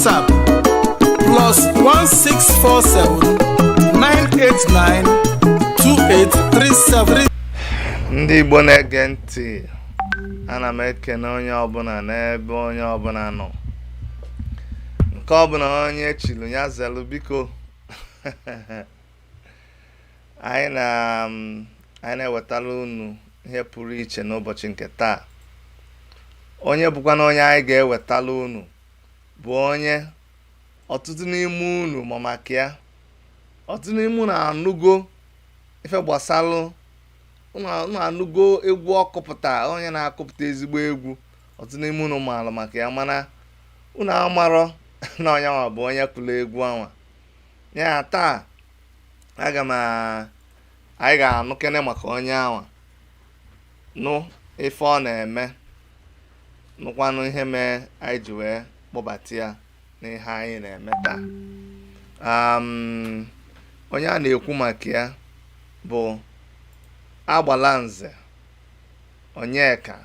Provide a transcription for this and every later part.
WhatsApp +1647 989 2837. Ndị Igbo na-ege ntị, ana m ekene onye ọbụla n'ebe onye ọbụla nọ. Nke ọbụla onye chilu ya zelu, biko. Anyị na anyị na-ewetara unu ihe pụrụ iche n'ụbọchị nke taa. Onye bụkwa na onye anyị ga-ewetara unu bụ onye ọtụtụ n'ime unu ma maka ya. Ọtụtụ n'ime unu anụgo ife gbasalụ unu, anụgo egwu ọ kụpụta, onye na-akụpụta ezigbo egwu. Ọtụtụ n'ime unu maara maka ya, mana unu amarọ na onye nwa bụ onye kụrụ egwu anwa ya. Taa aga m anyị ga-anụ kene maka onye anwa, nụ ife ọ na-eme, nụkwanụ ihe mee anyị ji wee kpọbata ya n'ihe anyị na-eme taa. Onye a na-ekwu maka ya bụ Agbalanze Onyeka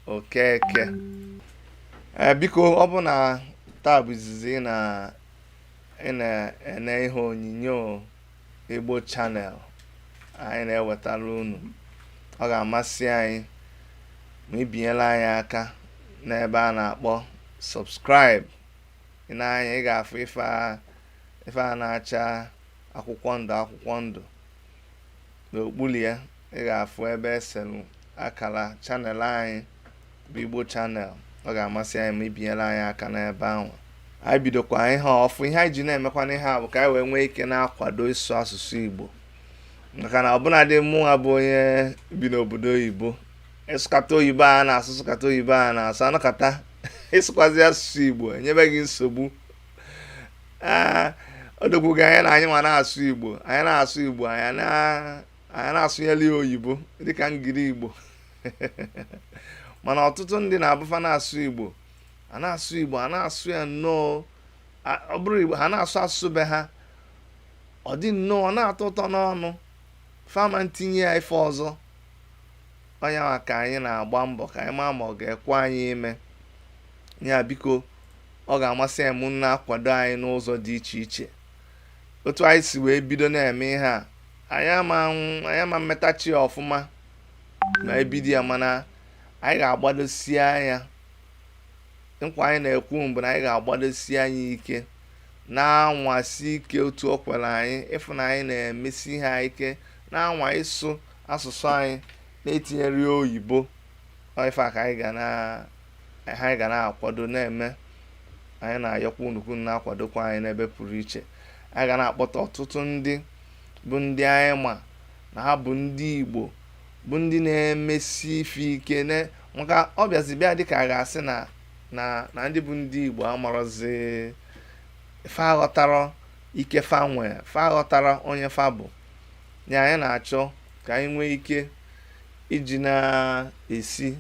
Okeke. Ee, biko, ọ bụ na taa bụ izizi ị na-ene ihe onyonyo Igbo Channel anyị na-ewetara unu, ọ ga-amasị anyị ma ibinyela anyị aka n'ebe a na-akpọ subscribe. Ị na-anya, ị ga-afụ ife a na-acha akwụkwọ ndụ akwụkwọ ndụ. N'okpuru ya, ị ga-afụ ebe eselụ akara channel anyị bụ Igbo Channel. Ọ ga-amasị anyị ma ibinyere anyị aka n'ebe ahụ. Anyị bidokwa ihe ọfụ. Ihe anyị ji na-emekwa n'ihe a bụ ka anyị wee nwee ike na-akwado ịsụ asụsụ Igbo, maka na ọbụnadị mụnwa bụ onye bi n'obodo oyibo, ịsụkata oyibo a na-asụ, sụkata oyibo a na-asụ, anọkata ịsụkwazi asụsụ Igbo enyebe gị nsogbu. Ee, o dokwu gị anya na anyị nwa na-asụ Igbo, anyị na-asụ Igbo, anyị na-asụnyeli ya oyibo dịka ngiri Igbo. Mana ọtụtụ ndị na-abụfa na-asụ Igbo, a na-asụ Igbo, a na-asụ ya nnọọ, ọ bụrụ Igbo ha na-asụ, asụsụ be ha, ọ dị nnọọ, ọ na-atọ ụtọ n'ọnụ fama ntinye ya ife ọzọ. Onye nwa ka anyị na-agba mbọ ka anyị maa ma ọ ga-ekwe anyị ime ya. Biko, ọ ga-amasị anyị mụ na-akwado anyị n'ụzọ dị iche iche. Otu anyị si wee bido na-eme ihe a, anyị ama mmetachi ya ọfụma ma ebido ya, mana anyị ga-agbadosi anya. Nkwa anyị na-ekwu mbụ na anyị ga-agbadosi anya ike, na-anwasi ike otu o kwere anyị, ịfụ na anyị na-emesi ihe ike, na-anwa ịsụ asụsụ anyị na-etinyere ya oyibo. Ọ ife a ka anyị ga na-akwado na-eme. Anyị na-ayọkwa unu ka unu na-akwadokwa anyị n'ebe pụrụ iche. Anyị ga na-akpọta ọtụtụ ndị bụ ndị anyị ma na ha bụ ndị Igbo, bụ ndị na-emesi ife ike, maka ọ bịazi bịa dịka a ga-asị na ndị bụ ndị Igbo amarọzi fa, aghọtara ike fa nwee, fa aghọtara onye fa bụ ya. Anyị na-achọ ka anyị nwee ike iji na-esi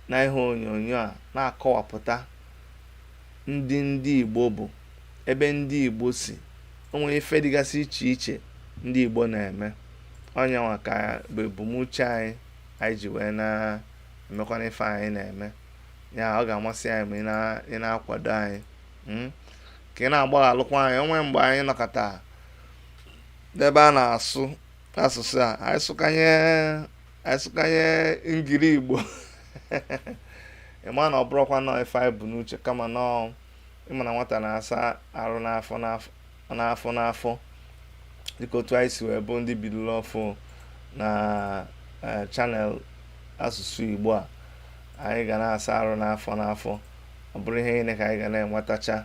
na ihe onyonyo a na-akọwapụta ndị Igbo bụ, ebe ndị Igbo si, o nwere ife dịgasị iche iche ndị Igbo na-eme. Onye nwa ka bụ ebumnuche anyị anyị ji wee na-emekwana ife anyị na-eme ya. Ọ ga-amasị anyị ma ị na-akwado anyị, ka ị na-agbaghalụkwa anyị onwe mgbe anyị nọkọta n'ebe a na-asụ asụsụ a, anyị sụkanye ngiri Igbo. Ịma na ọ bụrụkwa nọọ ife anyị bụ n'uche, kama nọọ ịma na nwata na-asa arụ n'afọ n'afọ n'afọ, dịka otu anyị si wee bụ ndị bidoro ọfụ na channel asụsụ Igbo a. Anyị ga na-asa arụ n'afọ n'afọ, ọ bụrụ ihe niile ka anyị ga na-enwetacha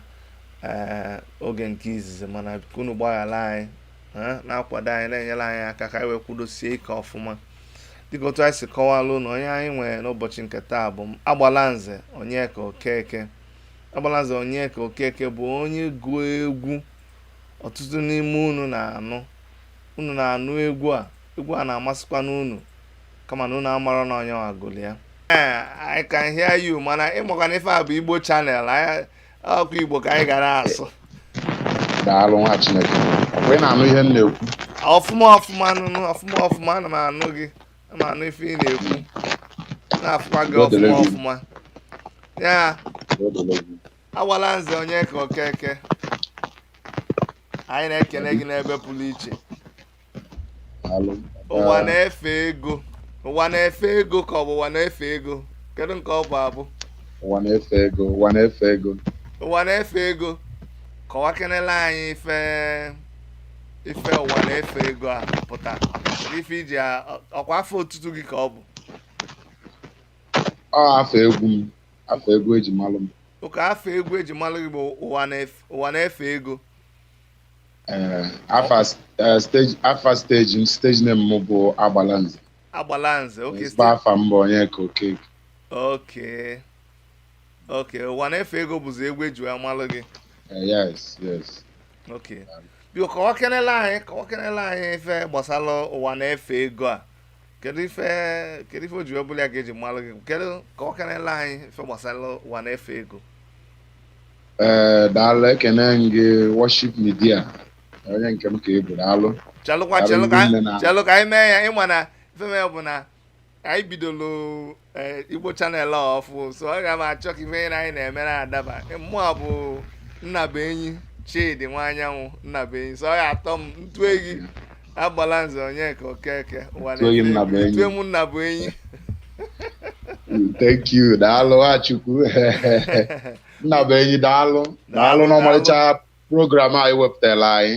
ee oge nke izizi. Mana ka unu gbaghara anyị, na-akwado anyị, na-enyere anyị aka ka anyị wee kwudosie ike ọfụma. Dịka otu anyị si kọwalụ na onye anyị nwere n'ụbọchị nke taa bụ Agbalanze Onyeka Okeke. Agbalanze Onyeka Okeke bụ onye gụọ egwu ọtụtụ n'ime unu na-anụ. Unu na-anụ egwu a, egwu a na-amasịkwa n'unu, kama na unu amara na onye nwa gụrụ ya. Ee, I can hear you, mana ịmakwa na ife a bụ Igbo Channel anyị, ọkwa Igbo ka anyị ga na-asụ. Daalụ, nwa Chineke. Ọkwa ị na-anụ ihe m na-ekwu? Ọfụma ọfụma, nụnụ, ọfụma ọfụma. Ana m anụ gị, ana m anụ ife ị na-ekwu, na-afụkwa gị Udo dịrị ọfụma gị. Ọfụma ya. Udo dịrị gị. Agbala Nze Onyeka Okeke, anyị na-ekele gị n'ebe pụrụ iche. Daalụ. Ụwa na-efe ego, ụwa na-efe ego, ka ọ bụ ụwa na-efe ego? Kedu nke ọ bụ abụ? Ụwa na-efe ego, ụwa na-efe ego. Ụwa na-efe ego. Kọwakenela anyị ife ụwa na-efe ego a pụta. Kedu ife iji ọkwa afọ otutu gị ka ọ bụ? Ọ afọ egwu m, afọ egwu eji malụ m. Ụka afọ egwu eji malụ gị bụ ụwa na-efe ego. Ee, afa stage, afa stage m, stage name m bụ Agbalanze. Agbalanze, okay. Ezigbo afa m bụ Onyeka Okeke. Okay, ụwa na-efe ego bụzi egwu eji wee malụ gị. Yes. Okay, biko kọwakenela anyị ife gbasara ụwa na-efe ego a. Kedu ife o ji wee bụrụ ya ka eji malụ gị? Kedu, kọwakenela anyị ife gbasara ụwa na-efe ego. Ee, daalụ, ekene m gị, Worship Media, onye nke m ka ị bụ, daalụ. Chelụkwa. Daalụ. Chelụ ka Ndị nne na- chelụ ka anyị mee ya. Ịma na ife mee bụ na anyị bidoro Igbo channel a ọfụ, so ọ ga m achọ ka ife anyị na-eme na-adaba. Mụa bụ Nnabuenyi Chidi Nwanyanwụ Nnabuenyi, so ọ ga-atọ m ntụ gị Agbala Nze Onyeka Okeke, ụwa Tụọ gị na-efe ego. Nnabuenyi. Tụọ m Nnabuenyi. Thank you, daalụ Nwachukwu Nnabuenyi, daalụ, daalụ n'ọmarịcha program anyị wepụtara anyị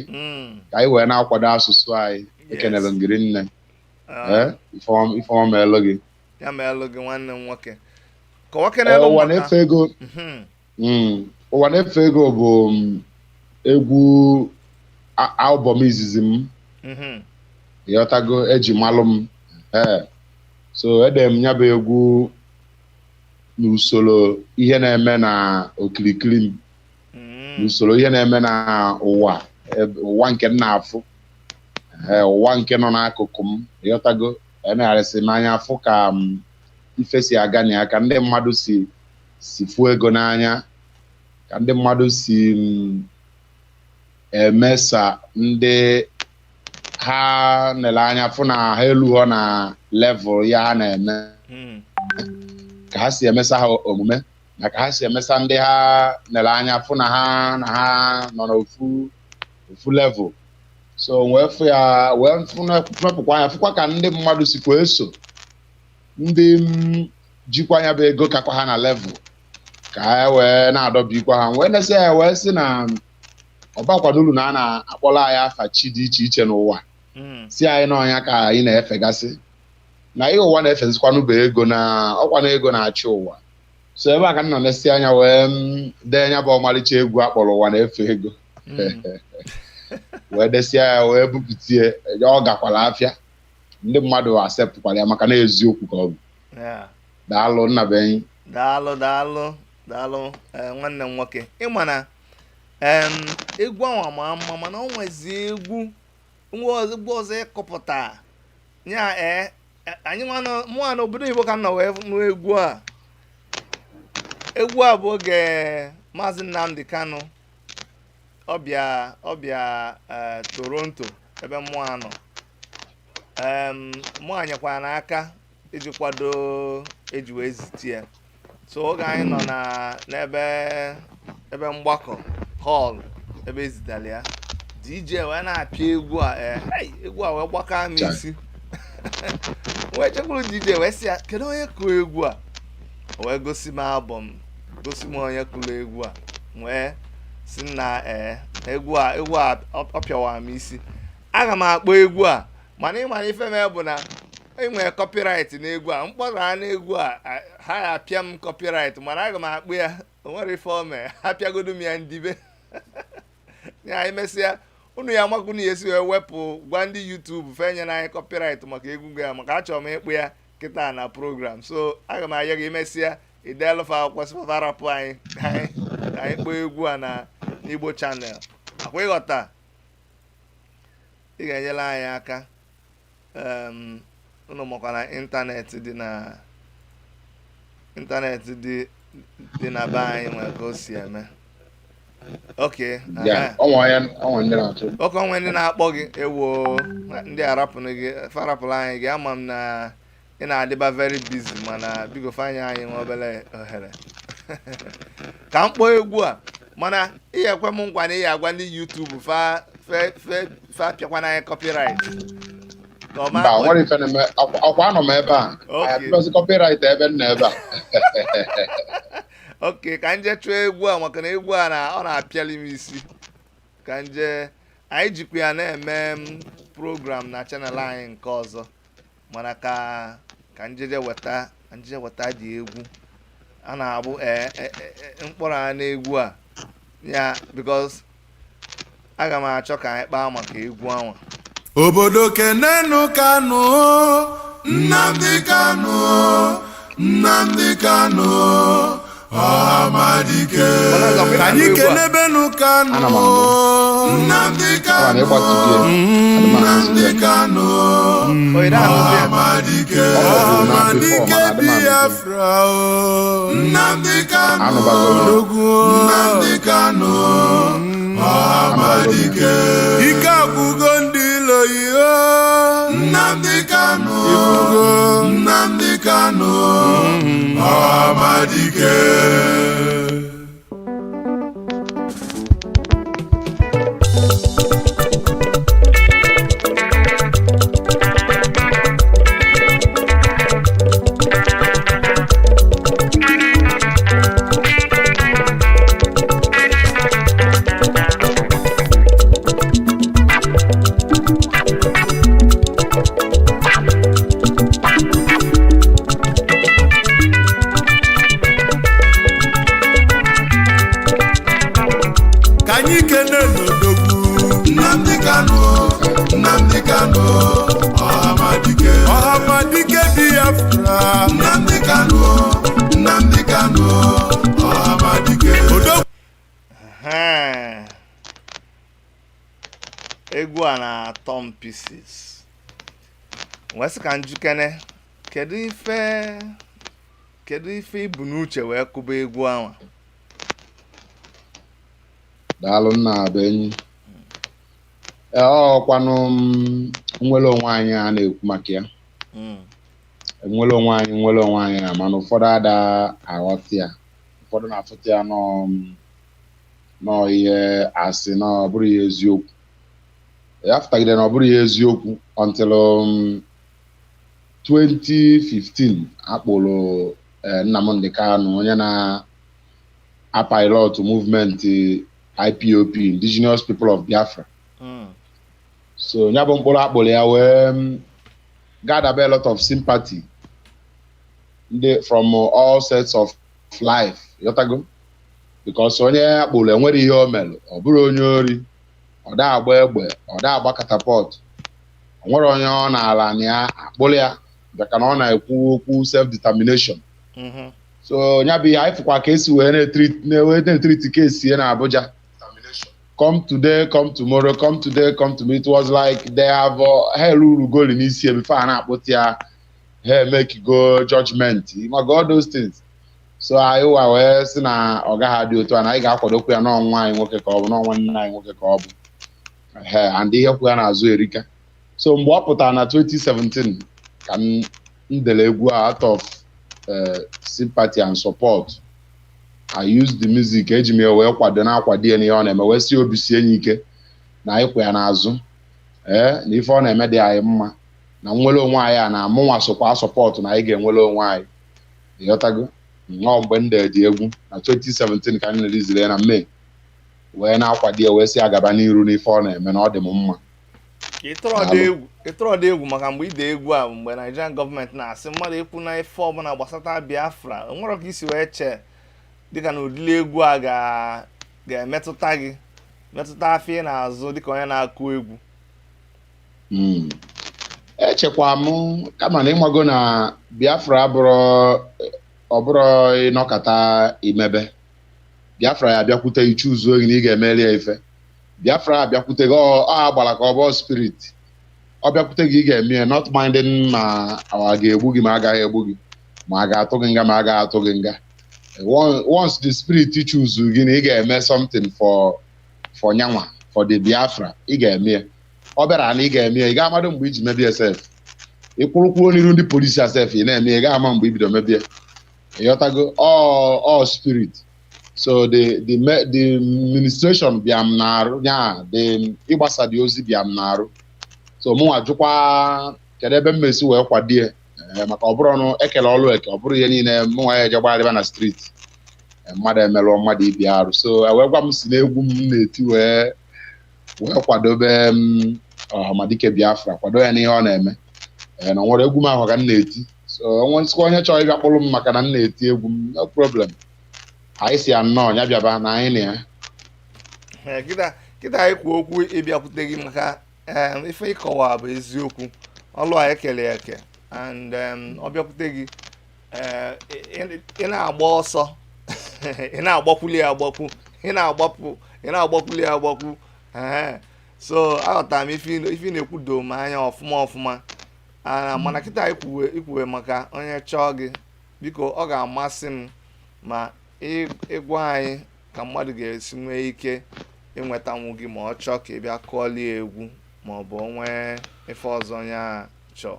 ka anyị wee na-akwado asụsụ anyị. Ekenere m gị nne. Ee, ifeọma meelụ gị. Ya meelụ gị, nwanne m nwoke. Ee, Kọwakenelụ ụwa maka na-efe ego. Ụwa na-efe ego bụ egwu album izizi m. Ịghọtago, eji malụ m. Ee, so ede m ya bụ egwu n'usoro ihe na-eme na okirikiri m, n'usoro ihe na-eme na ụwa, ụwa nke m na-afụ, ee, ụwa nke nọ n'akụkụ m. Ịghọtago, emegharịsị m anya afụ ka m ife si aga na ya, ka ndị mmadụ si fụ ego n'anya, ka ndị mmadụ si emesa ndị ha nele anya fụ na ha elughọ na level ya ha na-eme, ka ha si emesa ha omume, na ka ha si emesa ndị ha nele anya fụ na ha nọ n'ofu ofu level. So wee fụ ya, wee fụ mepụkwa anya fụkwa ka ndị mmadụ sikwa eso ndị m jikwa anya bụ ego kakwa ha na level, ka ha wee na-adọbikwa ha. Wee nesịa ya, wee sị na ọbakwana uru na a na-akpọrọ anyị afa chi dị iche iche n'ụwa, si anyị n'ọnya ka anyị na-efegasị, na ihe ụwa na-efezikwanụ bụ ego, na ọkwa na ego na-achị ụwa. So ebe a ka m nọ nesi anya wee m dee ya bụ ọmarịcha egwu akpọrọ Ụwa Na-efe Ego. Wee desia ya, wee bupụtie ya. Ọ gakwara afịa, ndị mmadụ asepụkwara ya, maka na eziokwu ka ọ bụ. Daalụ, Nnabuenyi. Daalụ, daalụ, daalụ, nwanne m nwoke. Ịma na egwu ahụ ma mma, mana o nwezi egwu nwa ọzọ, egwu ọzọ ịkọpụta nya. Ee, anyị mụnwa n'obodo oyibo ka m nọ wee nụ egwu a. Egwu a bụ oge Maazị Nnamdi Kanu ọbịa Toronto ebe mmụọ nọ. Mụa nyekwara n'aka iji kwado eji wee zite ya. So oge anyị nọ na n'ebe ebe mgbakọ hall ebe ezitere ya, DJ wee na-apịa egwu a. Ee, hey, egwu a wee gbaka m isi. Wee chekwuru DJ, wee sị ya, "Kedu onye kụrụ egwu a?" O wee gosi m album, gosi m onye kụrụ egwu a. Wee si na ee, egwu a ọ pịawara m isi. Aga m akpọ egwu a, mana ịma na ife mee bụ na enwere copyright n'egwu a. Mkpọrọ n'egwu a, ha ya apịa m copyright, mana aga m akpụ ya. O nwere ife o mee, ha pịagodo m ya ndibe ya. Emesịa unu ya amakwu na ya esi wee wepụ, gwa ndị YouTube fe nyere anyị copyright maka egwu ya, maka achọrọ m ịkpụ ya kịta na program. So aga m ayọ gị, imesịa ideelụfa akwụkwọ sịfafa rapụ anyị ka anyị kpọọ egwu a na Igbo channel. Akwa ịghọta, ị ga-enyere anyị aka. Unu makwa na ịntanetị dị na ịntanetị dị na be anyị nwere ka o si eme. Ok. Ya, ọnwa onye ọnwa ndị na-achọ. Oke onwe ndị na-akpọ gị. Ewo, ndị arapụrụ gị, farapụrụ anyị gị. Ama m na ị na-adịba very busy, mana biko fanye anyị nwa obere ohere. Ka m kpọọ egwu a, mana ihe ekwe m nkwa na ihe agwa ndị YouTube fa fe fe fa pịakwana anyị copyright. Ka ọ ma Mba, nwere ife na-eme. Ọkwa anọ m ebe a. Okay. Abụrụzi copyright ebe m nọ ebe a. Ok, ka nje chụọ egwu a, maka na egwu a na ọ na-apịali m isi. Ka nje anyị jikwa ya na-eme m program na channel anyị nke ọzọ, mana ka njeje weta, ka njeje weta dị egwu a na-abụ mkpọrọ a na egwu a ya, because aga m achọ ka anyị kpaa maka egwu anwa. Obodo, kenenu Kanu, Nnamdi Kanu, Nnamdi Kanu, Ọhamadike. Ka anyị kenebenu Kanu. Ana m anụ. Nnamdi Ama na Kanu. ịgbatu gị, adị m anụzi Nnamdi ya. Kanu. Oyi na-anụzi ya? Ọhamadike. Ọ bụ na before, Ọhamadike. mana adị m anụzi. Biafra o, Nnamdi Kanu. Anụbago m ya. Odogwu Nnamdi Kanu, Ọhamadike. Ike agwụgo ndị ilo ihe. Nnamdi Kanu, ifugo Nnamdi Kanu, Ọhamadike. Ka anyị kene n'odogwu Nnamdi Kanu, Nnamdi Kanu, Ọhamadike. Ọhamadike Biafra. Nnamdi Kanu, Nnamdi Kanu, Ọhamadike. Odogwu. Ehe. Egwu a na-atọ m pieces. Wee sị ka njukene, kedu ife ibu n'uche wee kụba egwu anwa? Daalụ, nna bụ enyi. Ee, ọkwanụ m nwere onwe anyị a na-ekwu maka ya. Nwere onwe anyị, nwere onwe anyị a, mana ụfọdụ ada aghọta ya, ụfọdụ na-afụta ya nọọ ihe asị na ọ bụrụ ihe eziokwu. Ya fụtagide na ọ bụrụ ihe eziokwu until 2015 akpụrụ Nnamdi Kanu, onye na-apilot movement IPOB, Indigenous People of Biafra. So ya bụ mkpụrụ akpụrụ ya wee gather a lot of sympathy ndị from all sets of life, yotago, because onye akpụrụ enwere ihe o mere, ọ bụrụ onye ori, ọ da agba egbe, ọ da agba catapult, o nwere onye ọ na-ala na ya akpụrụ ya maka na ọ na-ekwu okwu self determination. So ya bụ ihe anyị fụkwa ka esi wee na-etreat case ya na Abuja, come today, come tomorrow, come today, come tomorrow. It was like they have ha eruru goli n'isi ya before a na-akpụta ya, ha emake go judgment maka all those things. So anyị wa wee sị na ọ gaghị adị otu a, na anyị ga-akwadokwa ya n'ọnwa anyị nwoke ka ọ bụ, n'ọnwa nne anyị nwoke ka ọ bụ. Ehe, and ihe kwụ ya n'azụ erika. So mgbe ọ pụtara na 2017 ka m dere egwu a out of sympathy and support. I use the music, eji m ya wee kwado, na-akwado ya n'ihe ọ na-eme, wee si obi sie ya ike na anyị kwụ ya n'azụ, ee, na ife ọ na-eme dị anyị mma, na nnwere onwe anyị a na mụnwa sokwa support na anyị ga-enwere onwe anyị, ịghọtago? Nnọọ mgbe m dị egwu na 2017 ka m releasiri ya na May, wee na-akwado ya, wee si agaba n'iru n'ife ọ na-eme, na ọ dị m mma. Ịtọrọ dị egwu, maka mgbe ide egwu a, mgbe Nigerian gọọmenti na-asị mmadụ ekwu na ife ọbụla gbasata Biafra, onwere ka isi wee chee dịka na ụdịrị egwu a ga-emetụta gị, metụta afọ ị na-azụ dịka onye na-akụ egwu? Echekwa m, kama na ịmago na Biafra abụrụ, ọ bụrụ ịnọkọta imebe Biafra ya abịakwute ichuzuo gị na ị ga-emeri ya ife. Biafra abịakwute gị, ọ agbara ka ọ bụ spirit, ọ bịakwute gị, ị ga-eme ya, not minding ma ọ ga-egbu gị, ma agaghị egbu gị, ma a ga-atụ gị nga, ma a gaghị atụ gị nga. Once the spirit choose gị na ị ga-eme something for nyanwa, for the Biafra, ị ga-eme ya. Ọ bịara na ị ga-eme ya, ị ga-amadụ mgbe iji mebie sef. Ị kwụrụkwuo n'iru ndị polisi asef, ị na-eme ya, ị ga-ama mgbe i bido mebie. Ịghọtago? All spirit. So the ministration bịa m na-arụ ya, the ịgbasa dị ozi bịa m na-arụ. So mụnwa jụkwa kedu ebe m mesi wee kwadie, maka ọ bụrụ ọnụ ekele ọlụ eke, ọ bụrụ ihe niile mụnwa ya eje gbagharịba na street, mmadụ emelụọ mmadụ ibi arụ. So wee gwa m si n'egwu m na-eti wee kwadobe m Ọhamadike Biafra, kwado ya n'ihe ọ na-eme. Na nwere egwu m ahụ ka m na-eti. So onwe onye chọrọ ịbịa kpụrụ m maka na m na-eti egwu m, no problem, anyị si ya nnọọ, ya bịaba na anyị na ya. Kịta kịta anyị kwuo okwu ịbịakwute gị maka ife ịkọwa bụ eziokwu, ọlụ a ekele eke and ọ bịakwute gị, ị na-agba ọsọ, ị na-agbakwuli ya agbakwu, ị na-agbapụ, ị na-agbakwuli ya agbakwu. Ehe. So aghọtara m ife ị na-ekwu, doo m anya ọfụma ọfụma. Ah, mana kịta ikwuwe maka onye chọọ gị, biko, ọ ga-amasị m ma ịgwa anyị ka mmadụ ga-esi nwee ike ịnwetanwu gị ma ọ chọọ ka ị bịa kụọlie egwu, ma ọ bụ onwee ife ọzọ onye a chọọ.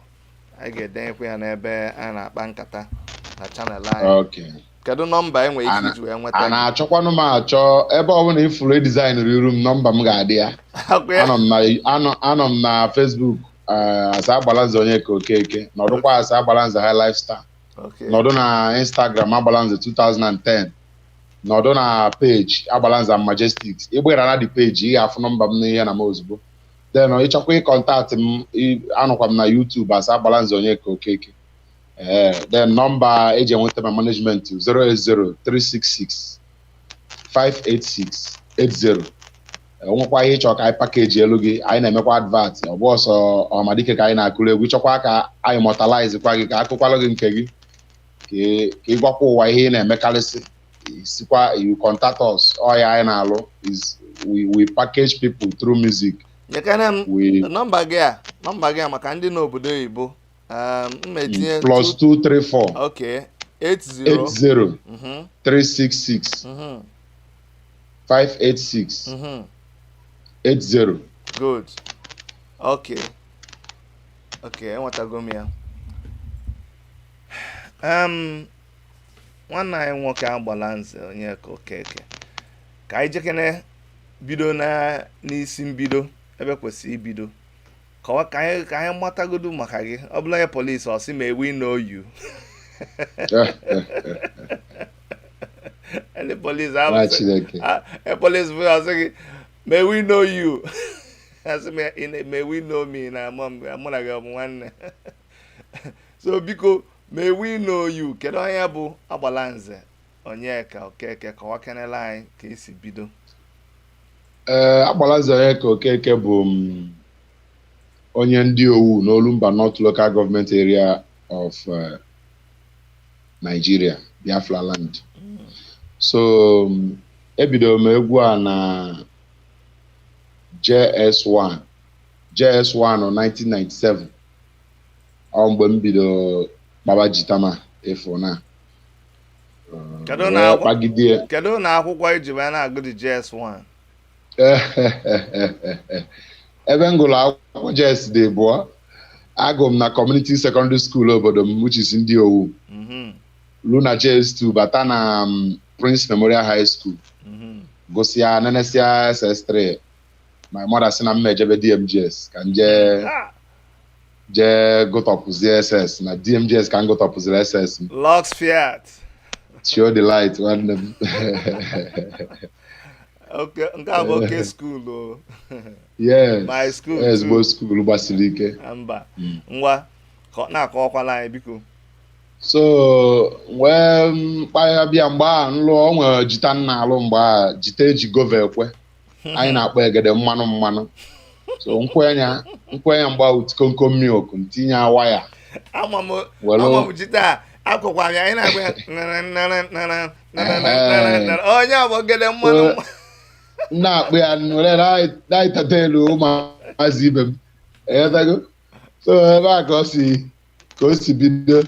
Anyị ga-edenyekwa ya n'ebe anyị na-akpa nkata na channel anyị. Kedu nọmba e nwere ike iji wee nweta A gị? na-achọkwanụ m achọ. Ebe ọbụla ifuru design iru m, nọmba m ga-adị ya. Akwa ya? Anọ m na Facebook, asa Agbalanze Onyeka Okeke, nọdụkwa asa Agbalanze High Lifestyle. Nọdụ na Instagram, Agbalanze 2010. Nọdụ na page Agbalanze and Majestics. Ịgbera na the page, ị ga-afụ nọmba m n'ihe na m ozugbo. Then ịchọkwa ị contact m, anọkwa m na YouTube asa Agbalanze Onyeka Okeke. Ee, then nọmba eji enweta ma management, 080 366 586 80. Onwekwa ihe ịchọ ka anyị package elu gị, anyị na-emekwa advert. Ọ bụ ọsọ Ọhamadike ka anyị na-akụrụ egwu. Ịchọkwa ka anyị immortalize kwa gị, ka akụkwalụ gị nke gị, ka ị gwakwa ụwa ihe ị na-emekarịsị, sikwa you contact us. Ọ ya anyị na-alụ is we package people through music. Nyekene m We nọmba gị a maka ndị n'obodo oyibo. M etinye Plus 234 okay, 80 80 366 586 80. Good, okay, enwetago m ya. Nwanne anyị nwoke Agbalanze Onyeka Okeke, ka anyị jekene bido na n'isi mbido ebe kwesịrị ibido. Kọwa ka anyị matagodu maka gị. Ọ bụla onye polisi, ọ sị, "May we know you?" Ndị polisi Nwa ahụ sị- Chineke. Ah, police bụ asị gị, "May we know you?" Asị m ya, "May we know me?" Na mụ na gị ọ bụ nwanne. So biko, may we know you? Kedu onye bụ Agbalanze Onyeka Okeke? Kọwakenela anyị ka esi bido. Ee, Agbalanze Onyeka Okeke bụ m onye ndị Owu n'Olumba North Local Government Area of Nigeria, Biafra land. So ebidoro m egwu a na JS1, JS1 1997. Ọ mgbe m bido kpaba jitama efu na Kedu wee na kpagide. Kedu na akwụkwọ iji wee na-agụ dị JS1? Ebe m gụrụ akwụkwọ JS dị bụọ, agụ m na Community Secondary School obodo m, which is ndị Owu, lu na JS2, bata na Prince Memorial High School, gụsịa, nenesịa SS3. My mother sị na m ejebe DMGS ka m jee jee gụtọpụzie SS. Na DMGS ka m gụtọpụziri SS m. Lux Fiat. Show the light, nwanne m. Okay, nke a bụ oke school o. Yes. My school Ezigbo too. School gbasiri ike. Mba. Ngwa, na-akọwakwala anyị, biko. So wee mkpagha bịa mgbe a nlụ, o nwere jita nna alụ mgbe a, jita eji gova ekwe, anyị na-akpọ egede mmanụ mmanụ. So nkwenya nkwenya mgbe ahụ, komkom milk, ntinye waya. Ama m. Welu. Ama m jita a, akwụkwa m ya. Anyị na-agba ya nara nara nara nara nara nara. Onye a bụ ogede mmanụ. M na-akpụ ya were na-etata elu ụmụazị ibe m, eghọtago? So ebe a ka o si bido.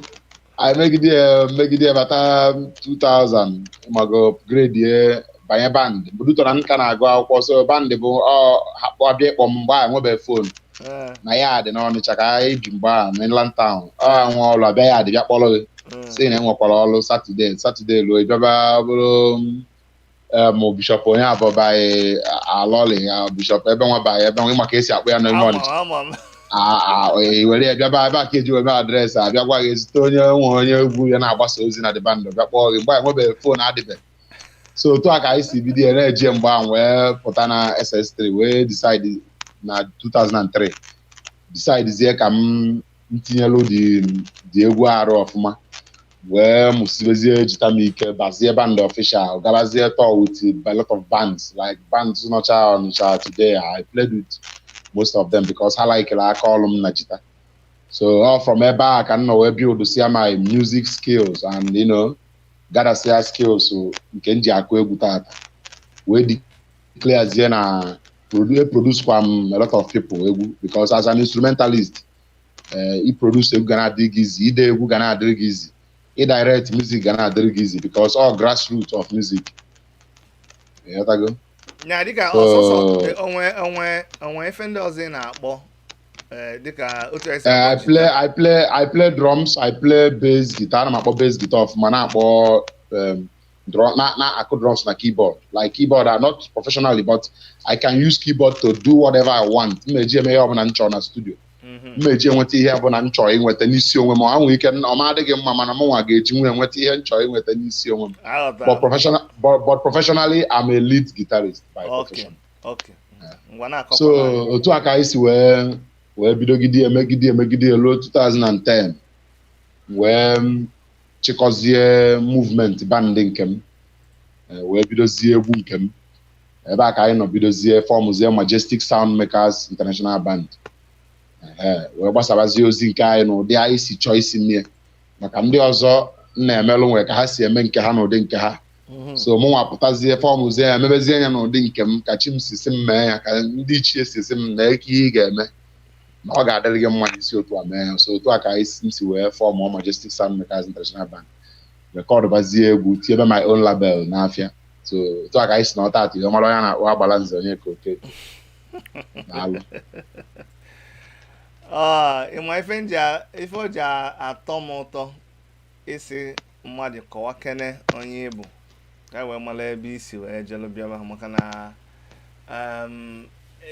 Anyị megide ya, megide ya, bata 2000, mago upgrade ya, banye band. Budutora nka na-agụ akwụkwọ, so band bụ ọ hapụ abịa ịkpọ m. Mgbe a enwebeghị phone na ya dị n'Ọnịcha ka anyị bi mgbe a, mainland town. Ọ nwa ọlụ abịa ya dị bịa kpọrọ gị. Si na enwekwara ọrụ Saturday. Saturday ruo, ịbịaba bụrụ mụ Bishop onye abọbaghị alọli bishop ebe nwa baghị ebe nwa, maka esi akpọ ya n'ime Ama Ọnịcha. Ama m. Were ya bịaba ebe a ka eji weme address, abịa gwa gị ezite onye nwe onye egwu ya na-agbasa ozi na the band, bịa kpọọ gị. Mgbe anyị nwebeghị phone adịbe. So otu a ka anyị si bido ya na-eje. Mgbe ahụ wee pụta na SS3, wee decide na 2003, decide zie ka m ntinyelu dị egwu arụ ọfụma, wee mụsibezie jita m ike, bazie band official, gabazie tour with a lot of bands, like bands nọcha Ọnịcha today. I played with most of them because ha like aka ọrụ m na jita. So all from ebe a ka m nọ wee build sia my music skills and gather sia skills nke m ji akụ egwu tata, wee declare zie na produce kwa m a lot of people egwu, because as an instrumentalist, i produce egwu ga na-adịrị gị easy, ide egwu ga na-adịrị gị easy, i direct music ga na-adịrị gị easy, because all grassroots of music. Ịghọtago? Nya dịka ọsọsọ onwe ife ndị ọzọ ị na-akpọ, dịka otu esi I akpọ play jita? I play drums, I play bass guitar. Ana m akpọ bass guitar ọfụma, na-akpọ drum, na na-akụ drums na keyboard. Like keyboard are not professionally, but I can use keyboard to do whatever I want. M eji eme ihe ọbụla m chọrọ na studio. M eji enweta ihe ọbụla m chọrọ inweta n'isi onwe m. Ọ nwere ike ọ ma adịghị mma, mana mụ nwa ga-eji nwe enweta ihe m chọrọ inweta n'isi onwe m. Aghọtara. But professionally, I'm a lead guitarist by profession. Okay, ngwa, na-akọkwa. So otu a ka anyị si wee bidogide emegide emegide ruo 2010, wee chịkọzie movement band nke m, wee bidozie egwu nke m. Ebe a ka anyị nọ bidozie formzie Majestic Sound Makers International Band, wee gbasabazie ozi nke anyị n'ụdị anyị si chọọ isi mie, maka ndị ọzọ m na-emelụ nwere ka ha si eme nke ha n'ụdị nke ha. So mụ nwa pụtazie, formzie ya, mebezie ya n'ụdị nke m, ka chi m si si m mee ya, ka ndị ichie si si m na eke ihe ị ga-eme na ọ ga-adịrị gị mma n'isi otu a mee ya. So otu a ka anyị m si wee form Majestic Sound Makers International Band, record bazie egwu, tiebe my own label n'afịa. So otu a ka anyị si na ọta atụ ihe mara onye a na-akpọ Agbala Nze onye ka oke. Daalụ. Ịma ife nji ife o ji atọ m ụtọ isi mmadụ kọwa kene onye ịbụ, ka e wee mara ebe isi wee jelu bịaba, maka na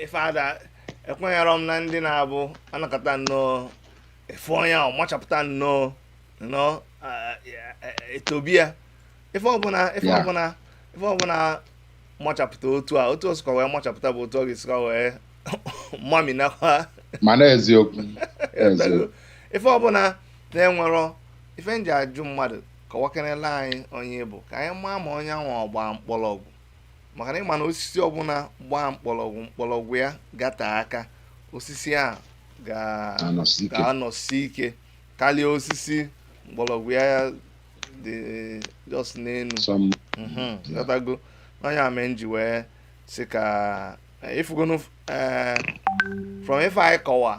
ife ada ekwenyere m na ndị na-abụ anakọta nnọọ efu onye ahụ machapụta nnọọ nnọọ etobia ife ọbụla ife ọbụla ife ọbụla machapụta otu a, otu o sikwa wee machapụta bụ otu ọ ga-esikwa wee maminakwa. Mana eziokwu, eziokwu. Ife ọbụla na-enwerọ ife nji ajụ mmadụ kọwakenela anyị onye bụ, ka anyị maa ma onye ahụ ọgba mkpọrọgwụ, maka na ịma na osisi ọbụla gbaa mkpọrọgwụ, mkpọrọgwụ ya gata aka, osisi a Na-anọsi ike. Ga-anọsi ike karịa osisi mgbọrọgwụ ya dị just n'elu. Some. Ghọtago? Onye a mee nji wee sị ka ifugonu from ife anyị kọwa,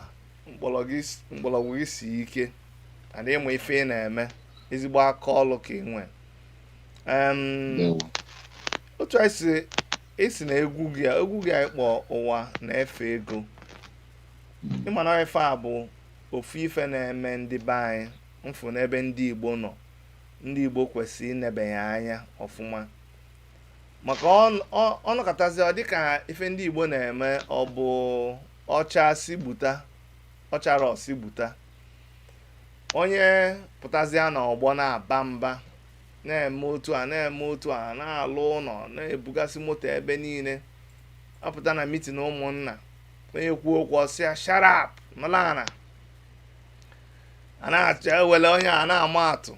mgbọrọgwụ gị si ike and ịmụ ife ị na-eme, ezigbo aka ọlụ ka ị nwe. Ndewo. Otu anyị si esi na egwu gị anyị kpọ "Ụwa Na-efe Ego", ịma na ife a bụ ofu ife na-eme ndị be anyị mfụ n'ebe ndị Igbo nọ. Ndị Igbo kwesịrị inebanye anya ọfụma, maka ọ nọkọtazi ọ dịka ife ndị Igbo na-eme, ọ bụ ọcha si gbuta, ọchara ọsi gbuta, onye pụtazịa n'ọgbọ na-aba mba, na-eme otu a, na-eme otu a, na-alụ ụlọ, na-ebugasị moto ebe niile, apụta na meeting ụmụnna, onye kwuo okwu, ọsịa, "Shut up, nọla." A na-achọ ewele onye a na-ama atụ,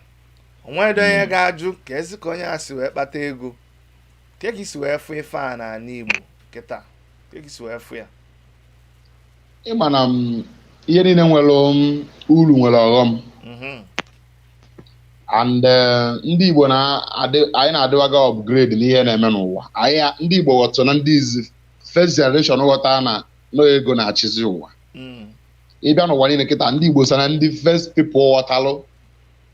onwedị onye ga-ajụ ka ezi ka onye a si wee kpata ego, ka ka isi wee fụ ife a n'ala Igbo kịta, ka ka isi wee fụ ya. Ịma na m ihe niile nwere uru, nwere ọghọm. And ndị Igbo na-adị, anyị na-adịwaga upgrade n'ihe na-eme n'ụwa anyị. Ndị Igbo ghọtara na ndị izi first generation ghọta na no ego na-achịzi ụwa. Ịbịa n'ụwa niile kịta, ndị Igbo so na ndị first people ghọtalụ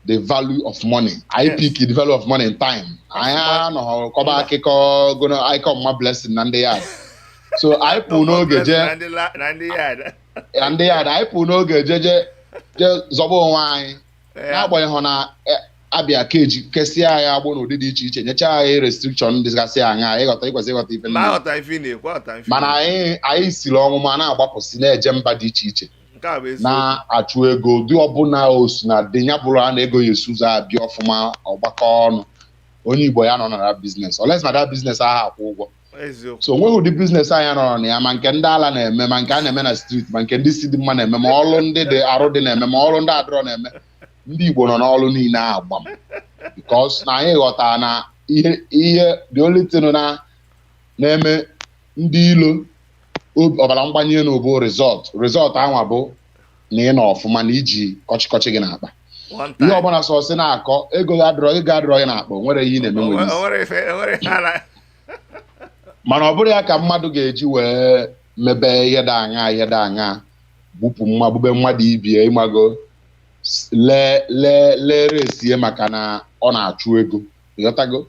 the value of money. Anyị pick the value of money in time. Anyị anọghọ kọba akụkọ gono akụkọ mma blessing na ndị ya, so anyị pụ n'oge jee na ndị na ndị yard. Na ndị ya, anyị pụ n'oge je je je zọba onwe anyị. N'agbanyeghị na abịa keji kesịa anyị agbụ n'ụdị dị iche iche, nyechaa anyị restriction dịgasị aṅa, ịghọta, ịkwesị ịghọta ife ma ndị aghọta ife ị na-ekwu, aghọta ife ị mana na-ekwu. anyị siri ọnwụ ma na-agbapụsị na-eje mba dị iche iche Nke a bụ eziokwu. na-achụ ego dị ọbụla osu na dị ya bụrụ a na-ego ya esu ụzọ abịa ọfụma, ọgbakọ ọnụ onye Igbo ya nọ na that business, unless na that business ahụ akwụ ụgwọ. Eziokwu. So onweghị ụdị business anyị nọrọ na ya, ma nke ndị ala na-eme, ma nke a na-eme na street, ma nke ndị si dị mma na-eme, ma ọrụ ndị dị arụ dị na-eme, ma ọrụ ndị adịrọ na-eme. Ndị Igbo nọ n'ọrụ niile agba m, because na anyị ghọtara na ihe the only thing na na-eme ndị ilo ọbara mgbanye elu bụ result. Result anwa bụ na ị nọ ọfụma na iji kọchịkọchị gị n'akpa. One Ihe time. ọbụla sọ sị na-akọ ego gị adịrọ, ego adịrọ gị n'akpa, o nwere ihe ị na-eme nwere isi. O nwere ife, o nwere ihe a na Mana ọ bụrụ ya ka mmadụ ga-eji wee mebe ihe dị aṅa, ihe dị aṅa, gbupụ mma, gbube mmadụ ibie, ịmago, lee lee lee resie maka na ọ na-achụ ego, ịghọtago?